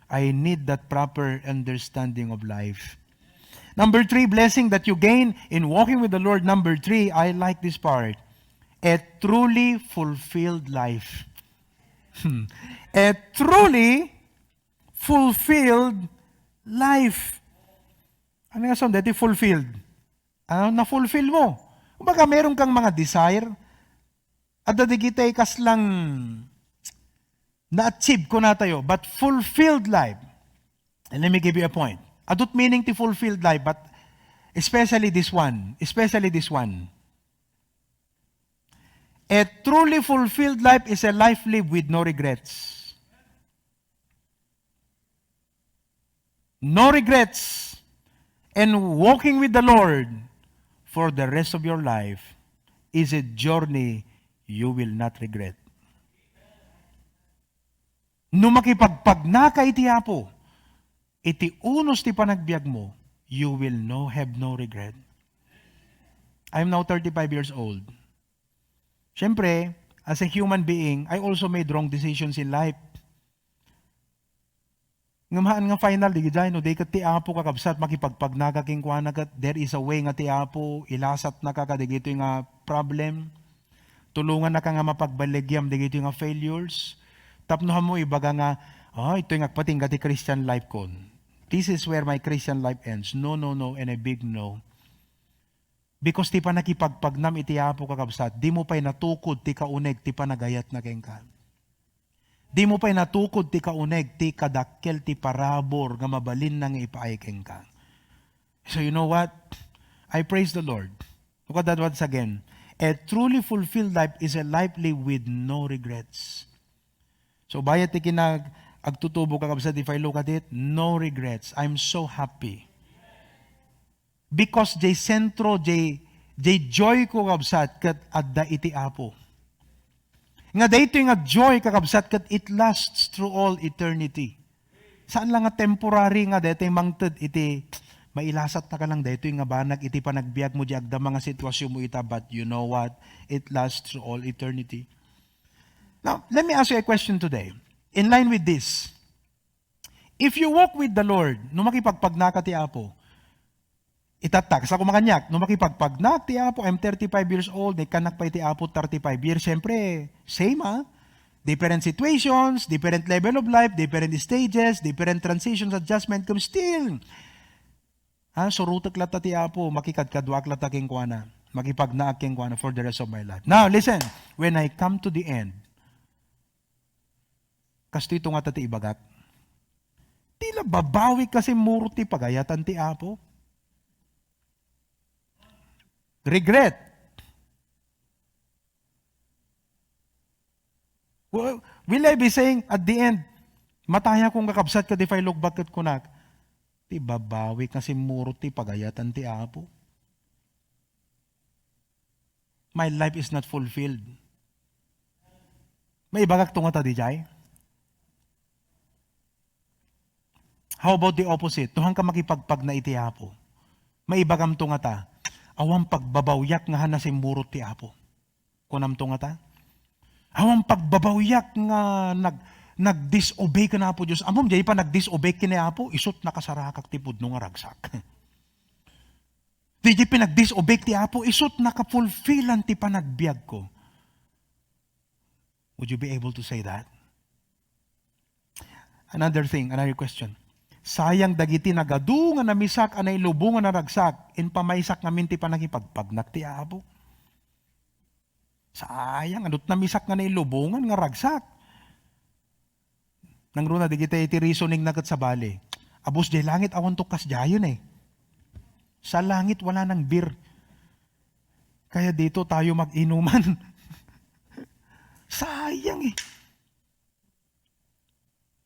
I need that proper understanding of life." Number three, blessing that you gain in walking with the Lord. Number three, I like this part. A truly fulfilled life. Hmm. A truly fulfilled life. Ano nga sound? Dati fulfilled. Ah, na-fulfill mo. Kumbaga, meron kang mga desire. Adda digitay kaslang na-achieve ko na tayo, but fulfilled life. And let me give you a point. Adut meaning ti fulfilled life, but especially this one. Especially this one. A truly fulfilled life is a life lived with no regrets. No regrets. And walking with the Lord for the rest of your life is a journey you will not regret. No makipagpagnaka iti Apo, iti unos ti panagbiag mo, you will no, have no regret. I'm now thirty-five years old. Siyempre, as a human being, I also made wrong decisions in life. Ngem haan nga final, di gid ay, no, di ket ti Apo, kakabsat, makipagpagnaka kenkuana, ket there is a way nga ti Apo, ilasatnaka kadagitoy nga problem. Tulongannaka nga mapagbaligyam dagitoy nga failures. Tapno ammo ibaga nga, "Ah, itoy nga agpatingga ti Christian life kon. This is where my Christian life ends." No, no, no, and a big no. Because ti panakipagpagnam iti Apo, kakabsat, dimo pay natukod ti kauneg ti panagayatna kenka. Dimo pay natukod ti kauneg ti kadakkel ti parabur nga mabalinna nga ipaay kenka. So you know what? I praise the Lord. Look at that once again. A truly fulfilled life is a life lived with no regrets. So bayat ti kinag-, agtutubo, kakabsat, if I look at it, no regrets. I'm so happy. Because jay sentro, jay, jay joy ko, kabsat, ket adda iti Apo. Nga daytoy nga joy, kakabsat, ket it lasts through all eternity. Saan lang nga temporary nga daytoy mangted iti mailasatnaka lang daytoy nga banag iti panagbiag mo, di agdama nga sitwasyon mo ita, but you know what? It lasts through all eternity. Now, let me ask you a question today. In line with this, if you walk with the Lord, no makipagpagnaka ti Apo, itatta, kasla ko makaniak, no makipagpagnak ti Apo, I'm thirty-five years old, naikkannak pay ti Apo thirty-five years, siyempre, same, ah. Different situations, different level of life, different stages, different transitions, adjustment, come still. Ha, surotek latta ti Apo, makikadkaduaak latta kenkuana, makipagnaak kenkuana for the rest of my life. Now, listen, when I come to the end, kastoy to nga ta ti ibagak. Ti la babawi kasi muro ti pagayatan ti Apo. Regret. Well, will I be saying at the end, "Matayakon, kakabsat, ket if I look back ket kunak, ti babawi kasi muro ti pagayatan ti Apo." My life is not fulfilled. Maibagak to nga ta, dijay? How about the opposite? No, haanka makipagpagna iti Apo. Maibagam to nga ta, "Awan pagbabawyak nga haan nasimmurot ti Apo." Kunam to nga ta, "Awan pagbabawyak nga nag-, nag-disobey ken Apo Dios." Ammom, di pa nag-disobey ken Apo, isut nakasarakak ti pudno nga ragsak. Di, di pinag-disobey ti Apo, isut nakafulfillan ti panagbiag ko. Would you be able to say that? Another thing, another question. Sayang dagiti nagadu nga namisak a nailubong a naragsak, impamaysak ngamin ti panakipagpagnak ti Apo. Sayang, adut namisak nga nailubongan nga ragsak. Nangruna, digitay ti reasoning na ket sabali. Abus jay langit, awan to kasdiayen eh. Sa langit, wala nang beer. Kaya dito tayo mag-inuman. Sayang eh.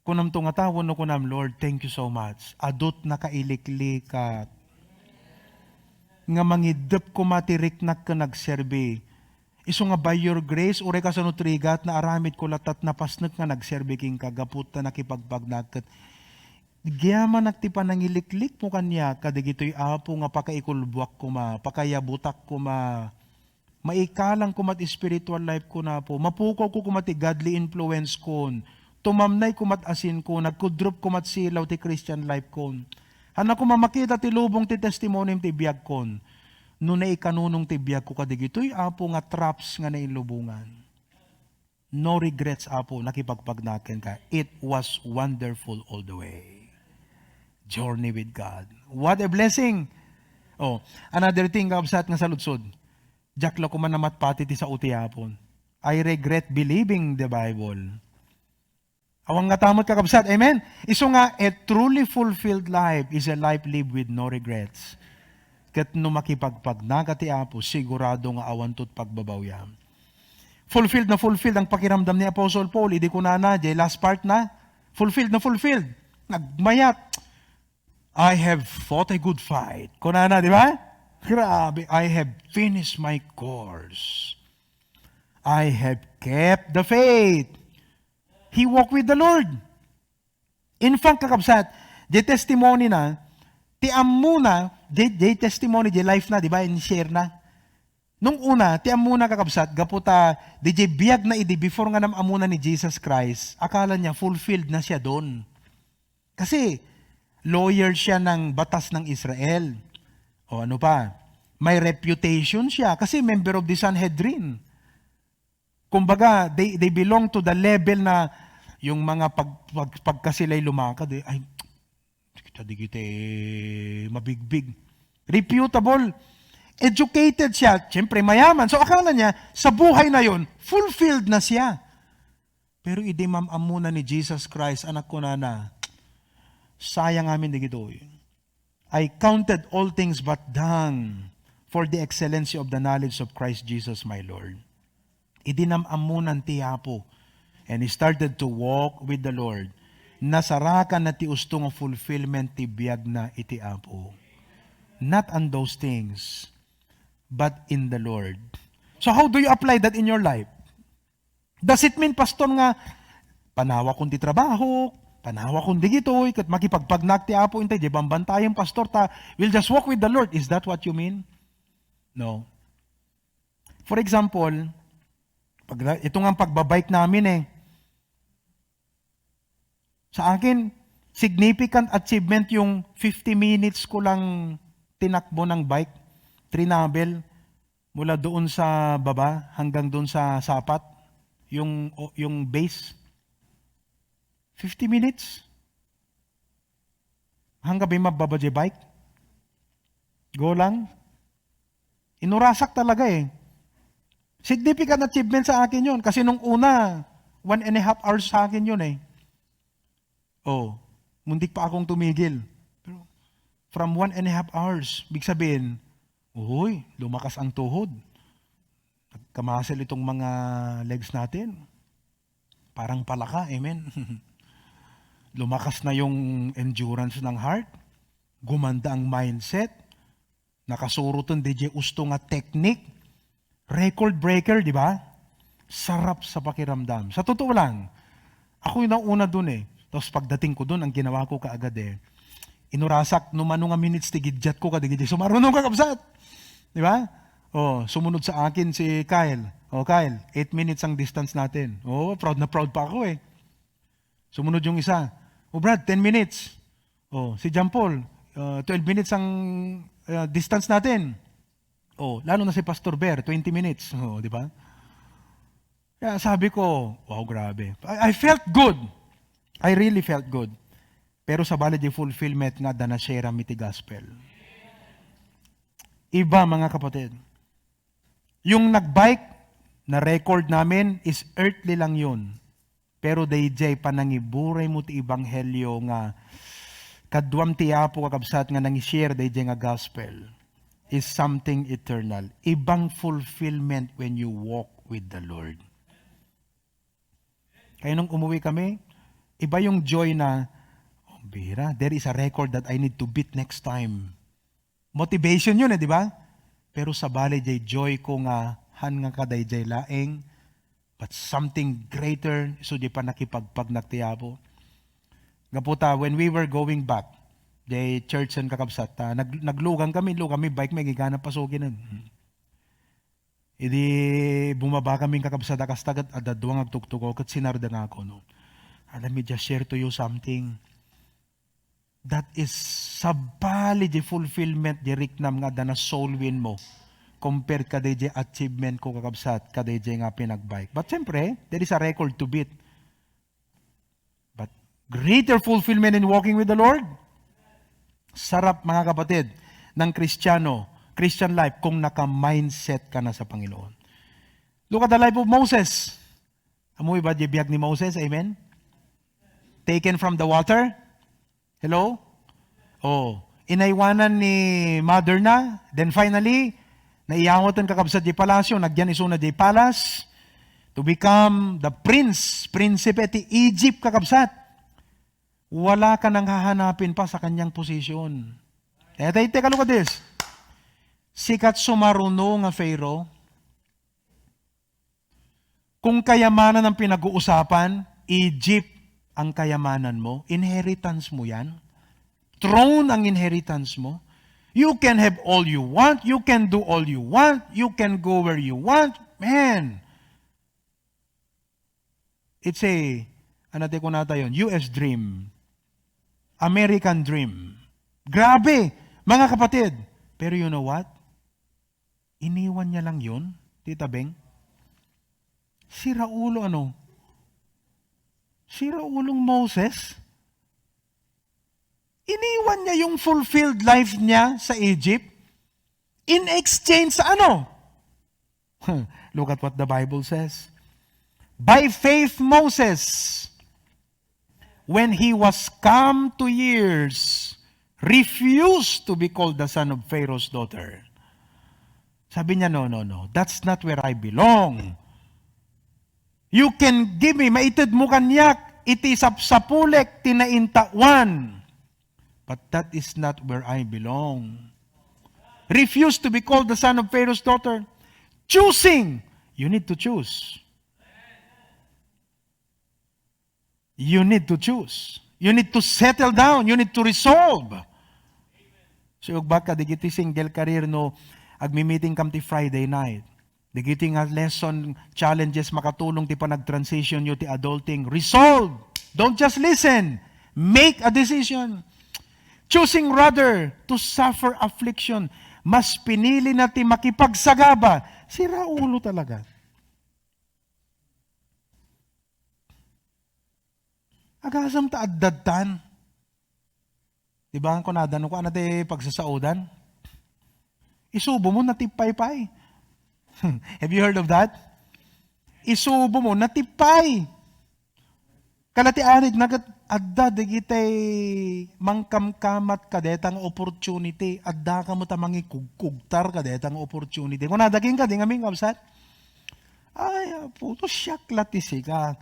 Kunam to nga ta, wenno kunam, "Lord, thank you so much. Adut nakailiklikat nga mangiddep koma ti riknak ken nagserbi. Isu nga by your grace, uray kasano ti rigat, naaramid ko latta ti napasnek nga nagserbi kenka gapu ta nakipagpagnak ket agyamanak ti panangiliklikmo kaniak kadagitoy, Apo, nga pakaikulboak koma, pakayabutak koma." Maikalang ko met spiritual life ko, Apo. Mapukaw ko met ti godly influence kon. Tumamnay ko met asin ko. Nagkudrop ko met silaw ti Christian life kon. Hannak koma makita ti lubong ti testimony ti biagkon. No naikanunong ti biagko kadigitoy, Apo, nga traps nga nailubongan. No regrets, Apo, nakipagpagnaken ka. It was wonderful all the way. Journey with God. What a blessing! Oh, another thing, kabsat nga saludsod. Diak la koma namatpati ti sao ti Apo. I regret believing the Bible. Awan nga tamot, kakabsat. Amen? Isu nga, a truly fulfilled life is a life lived with no regrets. Ket no makipagpagnaka ti Apo, sigurado nga awan tot pagbabawiam. Fulfilled na fulfilled ang pakiramdam ni Apostle Paul. Idi kunana, jay last part na, fulfilled na fulfilled. Nagmayat. "I have fought a good fight." Kunana, di ba? Grabe, "I have finished my course. I have kept the faith." He walked with the Lord. In fact, kakabsat, jay testimony na, ti ammona, jay, jay testimony, jay life na, di ba, in share na. Nung una, ti ammona, kakabsat, gapu ta, di jay biag na idi before nga nam-amuna ni Jesus Christ, akala niya fulfilled na siya doon. Kasi, lawyer siya ng batas ng Israel. O ano pa? May reputation siya kasi member of the Sanhedrin. Kumbaga, they, they belong to the level na yung mga pag, pag, pagkasila'y lumakad, eh, ay, kita di kita, eh, mabigbig. Reputable. Educated siya. Siyempre, mayaman. So, akala niya, sa buhay na yon, fulfilled na siya. Pero idi mam-ammona ni Jesus Christ, anak, kunana, "Sayang amin dagitoy. I counted all things but dung for the excellency of the knowledge of Christ Jesus my Lord." Idi nam-ammonan ti Apo, and he started to walk with the Lord, nasarakan na ti usto nga fulfillment ti biag na iti Apo. Not on those things, but in the Lord. So how do you apply that in your life? Does it mean, Pastor, nga panawakon ti trabaho, panawakon digitoy, ket makipagpagnak ti Apo, intay, di bambantayan, Pastor, ta we'll just walk with the Lord? Is that what you mean? No. For example, pag, ito nga ang pagbabike namin eh. Sa akin, significant achievement yung fifty minutes ko lang tinakbo ng bike, trinavel, mula doon sa baba hanggang doon sa sapat, yung, o, yung base. Fifty minutes. Hanggang ba yung mababa di bike? Go lang. Inurasak talaga eh. Significant achievement sa akin yun. Kasi nung una, one and a half hours sa akin yun eh. Oh, muntik pa akong tumigil. Pero from one and a half hours, big sabihin, uy, lumakas ang tuhod. Nagkamasil itong mga legs natin. Parang palaka, amen. Lumakas na yung endurance ng heart. Gumanda ang mindset. Nakasuroten di jay usto nga technique. Record breaker, di ba? Sarap sa pakiramdam. Sa totoo lang, ako yung nauna dun eh. Tapos pagdating ko dun, ang ginawa ko kaagad eh, inurasak, no mano nga minutes ti gidyat ko, kadigidi. So, marunong ka, kabsat. Di ba? Oh, sumunod sa akin si Kyle. Oh, Kyle, eight minutes ang distance natin. Oh, proud na proud pa ako eh. Sumunod yung isa. Oh, Brad, ten minutes. Oh, si John Paul, uh, twelve minutes ang, uh, distance natin. Oh, lalo na si Pastor Bear, twenty minutes. Oh, di ba? Kaya sabi ko, "Wow, grabe." I, I felt good. I really felt good. Pero sabali di fulfillment nga da na share mi ti gospel. Iba, mga kapatid. Yung nagbike, na-record namin, is earthly lang yun. Pero dayjay panangiburay mo ti ebanghelyo nga kaduam ti Apo, kakabsat, nga nangi-share dayjay nga gospel is something eternal. Ibang fulfillment when you walk with the Lord. Kaya nung umuwi kami, iba yung joy na, "Oh, bira, there is a record that I need to beat next time." Motivation yun eh, di ba? Pero sabali jay joy ko nga han nga kadayjay laeng, but something greater, so di pa nakipagpagnak ti Apo. Gapu ta, when we were going back, jay church and kakabsat, ah, nag-, naglugan kami, lugan mi bike, may gigana pasukin. Idi bumaba kami kakabsat, kasta ket adda dua nga agtugtugaw, ket sinardengako, no? "Ah, let me just share to you something." That is sabali di fulfillment di riknam nga adda na soul win mo compared kadaydi achievement ko, kakabsat, kadaydi nga pinagbike. But siyempre, there is a record to beat. But greater fulfillment in walking with the Lord, sarap, mga kapatid, ng Kristiyano, Christian life kung naka-mindset ka na sa Panginoon. Look at the life of Moses. Ammoyo ba di biag ni Moses? Amen? Taken from the water. Hello? Oh, inaywanan ni mother na. Then finally, naiyawaten, kakabsat, di palasyo, nagyan isuna di palace to become the prince, prinsipe ti Egypt, kakabsat. Wala ka nang hahanapin pa sa kanyang posisyon. Eh, take, take a look at this. Sikat sumaruno nga Pharaoh. Kung kayamanan ang pinag-uusapan, Egypt ang kayamanan mo, inheritance mo yan. Throne ang inheritance mo. You can have all you want, you can do all you want, you can go where you want. Man, it's a, ano ti kunata yon? U S dream. American dream. Grabe, mga kapatid. Pero you know what? Iniwan niya lang yun, Tita Beng. Sira ulo, ano? Sira ulong Moses. Iniwan niya yung fulfilled life niya sa Egypt in exchange sa ano? Look at what the Bible says. By faith, Moses, when he was come to years, refused to be called the son of Pharaoh's daughter. Sabi niya, "No, no, no. That's not where I belong. You can give me, maited mo kaniak iti sapsapulek ti naintawan. But that is not where I belong." Refuse to be called the son of Pharaoh's daughter. Choosing. You need to choose. You need to choose. You need to settle down. You need to resolve. So, ibagbagak kadagiti single career no agmi-meeting kam ti Friday night. Dagiti nga lesson, challenges, makatulong ti panag-transition yo ti adulting. Resolve! Don't just listen. Make a decision. Choosing rather to suffer affliction. Mas pinili na ti makipagsagaba. Sira ulo talaga. Agasem ta addadtan. Di ba, kunada, no, kuana ti pagsasaodan? Isubo mo, natipay pay. Have you heard of that? Isubo mo, natipay. Kala ti arid na ket adda dagitay mangkamkamat kadeta nga opportunity. Adda ka met a mangikugkugtar kadeta nga opportunity. Kunada kenka, di ngamin, kabsat? Ay, Apo, to siak la ti sika.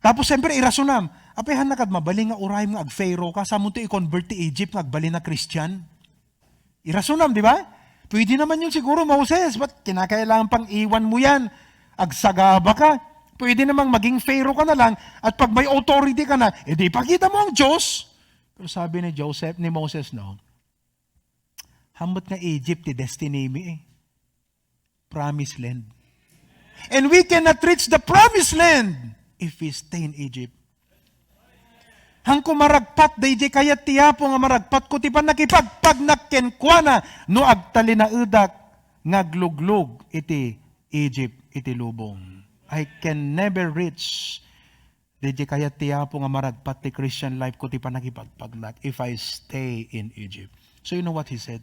Tapos, siyempre, irasonam. Apay, han, nakad mabalin nga urayem nga ag-Pharaoh ka, sa mo to i-convert ti Egypt nga agbalin a Christian? Irasonam, di ba? Pwede naman yun siguro, Moses. Ba't kinakailangan pang iwan mo yan? Agsagaba ka. Pwede namang maging Pharaoh ka na lang at pag may authority ka na, edi ipakita mo ang Diyos. Pero sabi ni Joseph, ni Moses, no, "Haanmo nga Egypt ti destiny mi, eh. Promised land. And we cannot reach the promised land if we stay in Egypt." Hanko maragpat daydi kayat ti Apo nga maragpatko ti pannakipagpagnak kenkuana no agtalinaedak nga agluglug iti Egypt, iti lubong. I can never reach daydi kayat ti Apo nga maragpat ti Christian life ko ti pannakipagpagnak if I stay in Egypt. So you know what he said?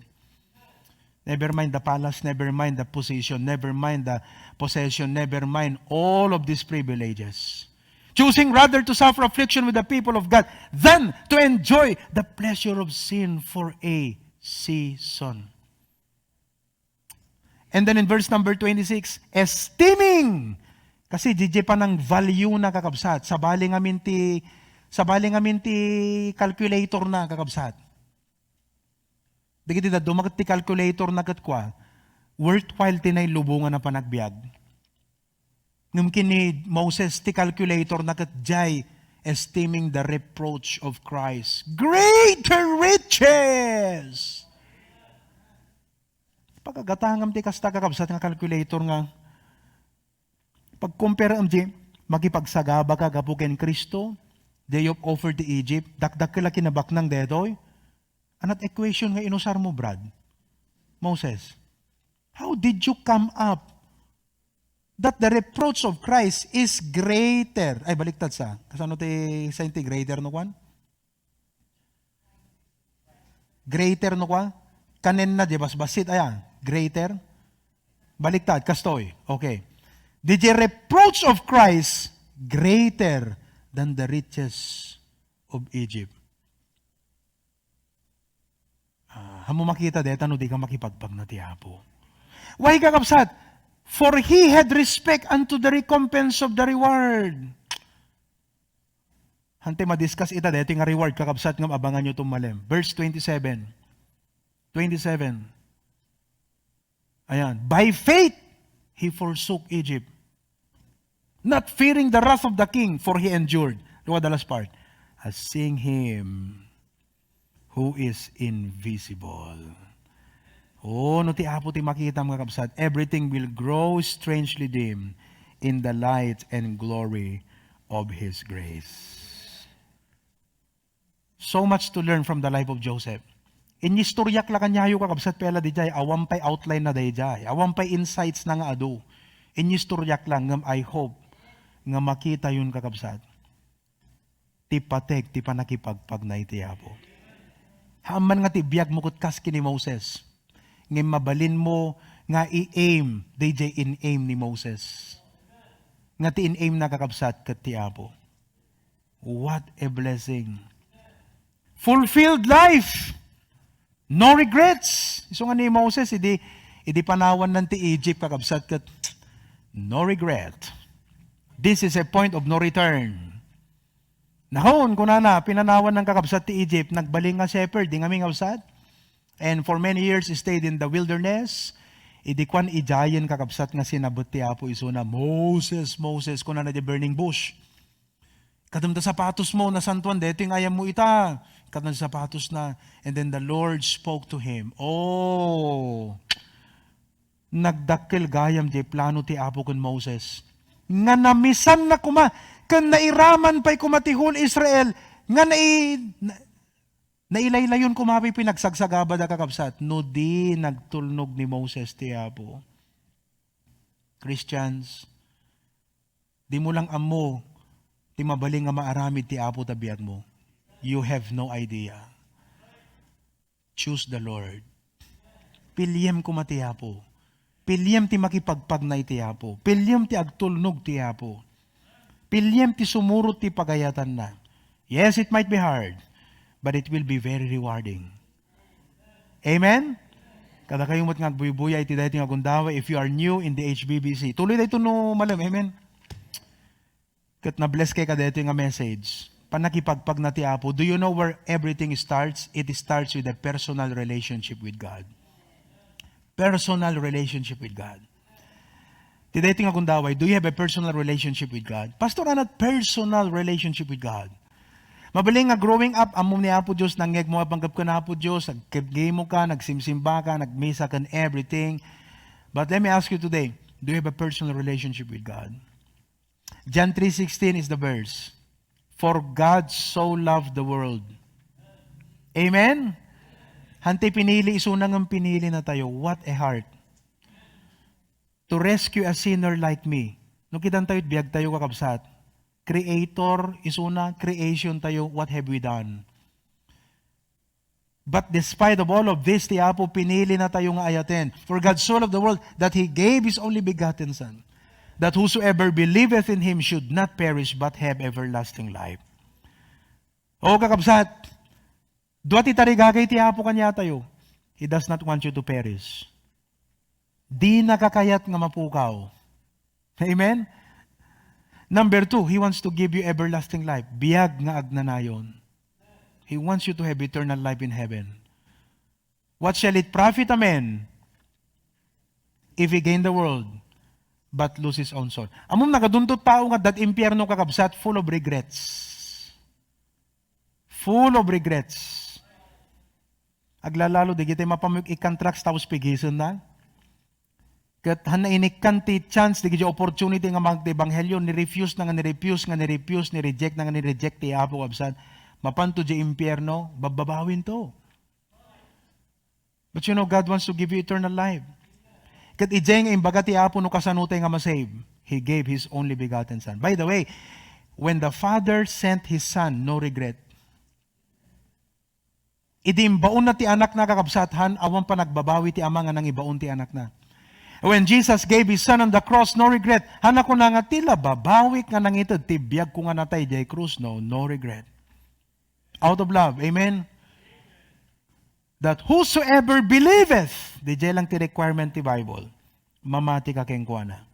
Never mind the palace, never mind the position, never mind the possession, never mind all of these privileges. Choosing rather to suffer affliction with the people of God than to enjoy the pleasure of sin for a season. And then in verse number twenty-six, esteeming. Kasi daydi pay nang value na, kakabsat. Sabali ngamin ti, sabali ngamin ti calculator na, kakabsat. Dagiti dadduma ket ti calculator na ket kua, worthwhile ti nailubongan a panagbiag. Ngem ken ni Moses ti calculator na ket diay esteeming the reproach of Christ. Greater riches! Pagagatangam ti kasta, kakabsat, nga calculator nga pagkumparaem di makipagsagaba ka gapu ken Cristo, Day of offer ti Egypt, dakdakkel a kinabaknang daytoy. Anat equation nga inusar mo, Brad? Moses, how did you come up that the reproach of Christ is greater? Ay, baliktad sa. Kasano ti sign ti greater no kwan? Greater no kwan? Kanenna, di basbasit, aya, greater? Baliktad, kastoy. Okay. Did the reproach of Christ greater than the riches of Egypt? Ah, amo makita deta no di ka makipagpagna ti Apo. Why, kakabsat? For he had respect unto the recompense of the reward. Hante madiscuss ita deti nga reward, kakabsat, nga abangan nyo tumalem. Verse twenty-seven. Twenty-seven. Ayan. By faith, he forsook Egypt, not fearing the wrath of the king, for he endured. Look at the last part. As seeing him who is invisible. Oh, no ti Apo ti makitam, kakabsat, everything will grow strangely dim in the light and glory of His grace. So much to learn from the life of Joseph. Inyistoryak la kaniayo, kakabsat, pela dijay, awan pay outline na dayjay. Awan pay insights na nga adu. Inyistoryak lang, ngem I hope nga makita yun, kakabsat, ti pateg ti panakipagpagna iti Apo. Haan man nga ti biag mo ket kas ken ni Moses, ngem mabalin mo nga i-aim dayjay in-aim ni Moses. Nga ti in-aim na, kakabsat, ket ti Apo. What a blessing. Fulfilled life. No regrets. Isu nga ni Moses, idi, idi panawannan ti Egypt, kakabsat, ket no regret. This is a point of no return. Nahon, kunana, pinanawannan, kakabsat, ti Egypt, nagbalin nga shepherd, di ngamin, kakabsat? And for many years, stayed in the wilderness. Idi kuan, idiayen, kakabsat, nga sinabet ti Apo isuna, "Moses, Moses," kunana di burning bush. "Kadam da sapatos mo, nasantuan, daytoy nga ayam mo ita." Kadam da sapatos na. And then the Lord spoke to him. Oh, nagdakkel gayam jay plano ti Apo ken Moses. Nga namisan na koma, ken nairaman pay koma ti whole Israel, nga nai-, na-, nailaylayon koma pay pinagsagsagaba da, kakabsat, no di nagtulnog ni Moses ti Apo. Christians, di mo lang ammo ti mabalin nga maaramid ti Apo ta biag mo. You have no idea. Choose the Lord. Piliem koma ti Apo. Piliem ti makipagpagna iti Apo. Piliem ti agtulnog ti Apo. Piliem ti sumurot ti pagayatanna. Yes, it might be hard, but it will be very rewarding. Amen? Kadakayo met nga agbuybuya iti daytoy nga gundaway, if you are new in the H B B C. Tuloy daytoy no malem. Amen? Ket na-bless kay kadaytoy nga message. Panakipagpagna ti Apo. Do you know where everything starts? It starts with a personal relationship with God. Personal relationship with God. Ti daytoy nga gundaway, do you have a personal relationship with God? Pastor, anat personal relationship with God? Mabalin nga growing up, ammo ni Apo Dios, nangngegmo a panggep ken Apo Dios, nagkebgemo ka, nagsimsimba ka, nagmisa ken everything. But let me ask you today, do you have a personal relationship with God? John three sixteen is the verse. "For God so loved the world." Amen? Hantay pinili, isuna ngem pinili na tayo. What a heart. To rescue a sinner like me. No kitan tayo, biag tayo, kakabsat. Creator, isuna, creation tayo, what have we done? But despite of all of this, ti Apo pinili na tayo nga ayaten. "For God so loved the world that He gave His only begotten Son, that whosoever believeth in Him should not perish but have everlasting life." O, kakabsat, dua ti tarigagay ti Apo kaniatayo. He does not want you to perish. Dina ka kayat nga mapukaw. Amen? Number two, He wants to give you everlasting life. Biag nga agnanayon. He wants you to have eternal life in heaven. What shall it profit a man if he gain the world but lose his own soul? Ammom, nagadunto tao nga dad impyerno, kakabsat, full of regrets. Full of regrets. Aglalalo, di kita mapamuyok ikan trucks tapos pigisenna. Ket han nainikkan ti chance, dagiti opportunity nga mag-, ti ebanghelio, ni-refuse na nga ni-refuse, nga ni-refuse, ni-reject na nga ni-reject ti Apo, kabsat. Mapan to di impierno, babbabawin to. But you know, God wants to give you eternal life. Ket idiay nga imbaga ti Apo no kasano tay nga ma-save. He gave His only begotten Son. By the way, when the Father sent His Son, no regret. Idi imbaonna ti Anakna, kakabsat, han, awan panagbabawi ti Ama nga nangibaon ti Anakna. When Jesus gave His Son on the cross, no regret. Han, kuna nga, ti la babawik nga nangited ti biagko nga natay diay krus, no, no regret. Out of love. Amen? That whosoever believeth, diay lang ti requirement ti Bible, mamati ka kenkuana.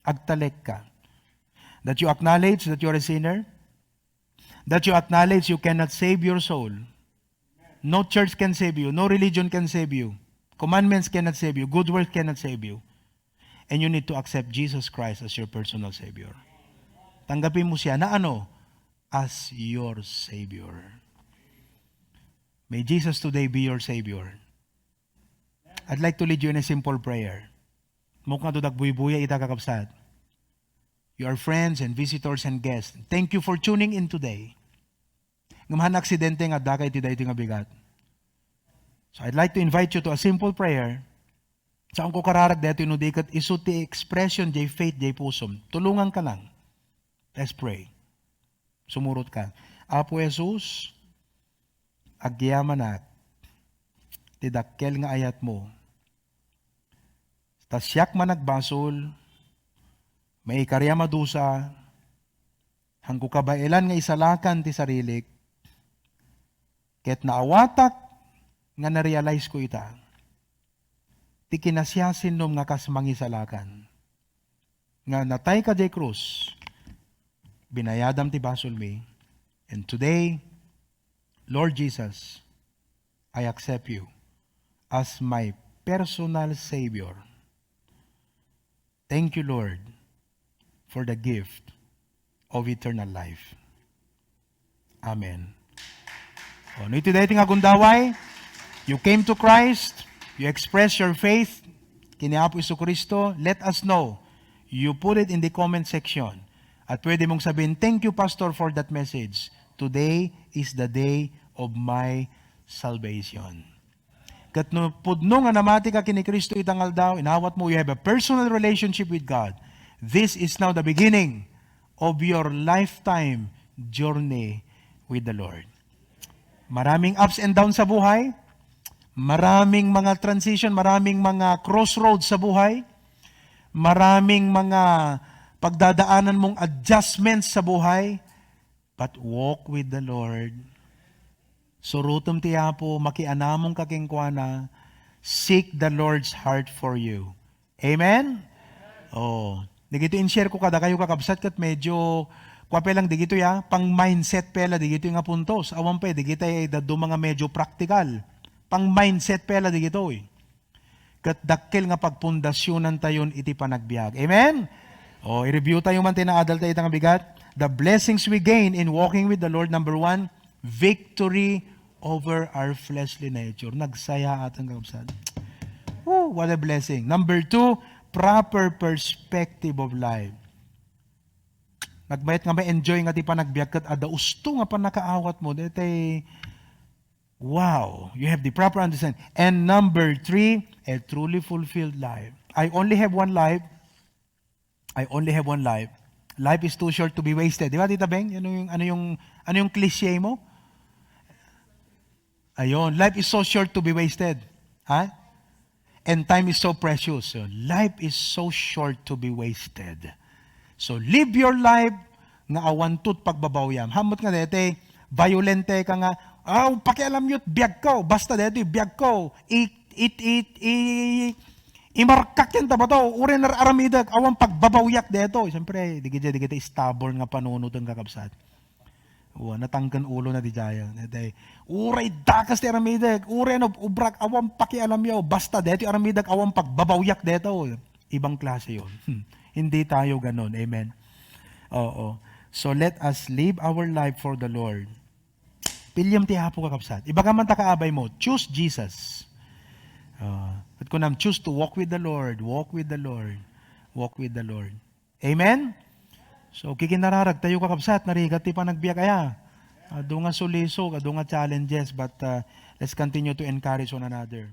Agtalek ka. That you acknowledge that you are a sinner, that you acknowledge you cannot save your soul. No church can save you. No religion can save you. Commandments cannot save you. Good works cannot save you. And you need to accept Jesus Christ as your personal Savior. Tanggapin mo siya na ano? As your Savior. May Jesus today be your Savior. I'd like to lead you in a simple prayer. Muknga to dagbuybuya ita, kakabsat. You are friends and visitors and guests. Thank you for tuning in today. Ngem han aksidente nga adda ka iti daytoy nga bigat. So I'd like to invite you to a simple prayer. Saanko kararag daytoy no di ket isu ti expression diay faith diay pusom. Tulongan ka lang. Let's pray. Sumurot ka. Apo Jesus, agyamanak ti dakkel nga ayatmo. Ta siak managbasol, maikari a madusa, hanko kabaelan nga isalakan ti sarilik, ket naawatak nga na-realize ko ita, ti kinasiasinnom nga kas mangisalakan, nga natay ka diay krus, binayadam ti basolmi, and today, Lord Jesus, I accept you as my personal Savior. Thank you, Lord, for the gift of eternal life. Amen. O, no iti daytoy nga gundaway, you came to Christ, you express your faith kini Apo Jesu-Cristo, let us know. You put it in the comment section. At pwede mong sabihin, "Thank you, Pastor, for that message. Today is the day of my salvation." Ket no pudno nga namati ka ken ni Cristo ita nga aldaw, inawat mo, you have a personal relationship with God. This is now the beginning of your lifetime journey with the Lord. Maraming ups and downs sa buhay, maraming mga transition, maraming mga crossroads sa buhay, maraming mga pagdadaanan mong adjustments sa buhay, but walk with the Lord. Surotem ti Apo, makianamong ka kenkuana, seek the Lord's heart for you. Amen? Oh, dagito in-share ko kadakayo, kakabsat, ket medyo kua pay lang dagito ya, pang mindset pay la dagito nga puntos. Awan pay, dagito ay daduma nga medyo practical. Pang mindset pay la dagito, eh. Ket dakkel nga pagpundasyonan tayon iti panagbiag. Amen? O, i-review tayo man ti naadal tayo ita nga bigat. The blessings we gain in walking with the Lord, number one, victory over our fleshly nature. Nagsayaaten, kakabsat. Woo, what a blessing. Number two, proper perspective of life. Nagbayat nga ma-enjoy nga ti panagbiag ket adda usto nga pannakaawat mo. Daytay, wow, you have the proper understanding. And number three, a truly fulfilled life. I only have one life. I only have one life. Life is too short to be wasted. Di ba, Tita Beng? Ano yung, ano yung, ano yung cliche mo? Ayun, life is so short to be wasted. Ha? And time is so precious. So, life is so short to be wasted. So, live your life nga awan to't pagbabawyam. Hammot nga daytoy, violente ka nga, "Aw, pakialam yo't biag ko. Basta daytoy biag ko. I, it, it, i, imarkak yan ta bato. Uray nar-aramidek. Awan pagbabawyak daytoy." Siyempre, di kita, di kita stubborn nga panunoten, kakabsat. Wa, natangken ulo na di jaya. Natay, uray dakas ti aramidek, uray ano, ubrak, awan pakialam yo. Basta deti aramidek, awan pagbabawyak deto. Ibang klase yon. Hmm. Hindi tayo ganon. Amen. Oo. So let us live our life for the Lord. Piliam ti Apo, kakabsat. Ibaga man ta kaabay mo, choose Jesus. Ah, ket kunam, choose to walk with the Lord, walk with the Lord, walk with the Lord. Amen? So, kikinararag tayo, kakabsat, narigat ti panagbiag aya. Adu nga sulisog, adu nga challenges, but, uh, let's continue to encourage one another.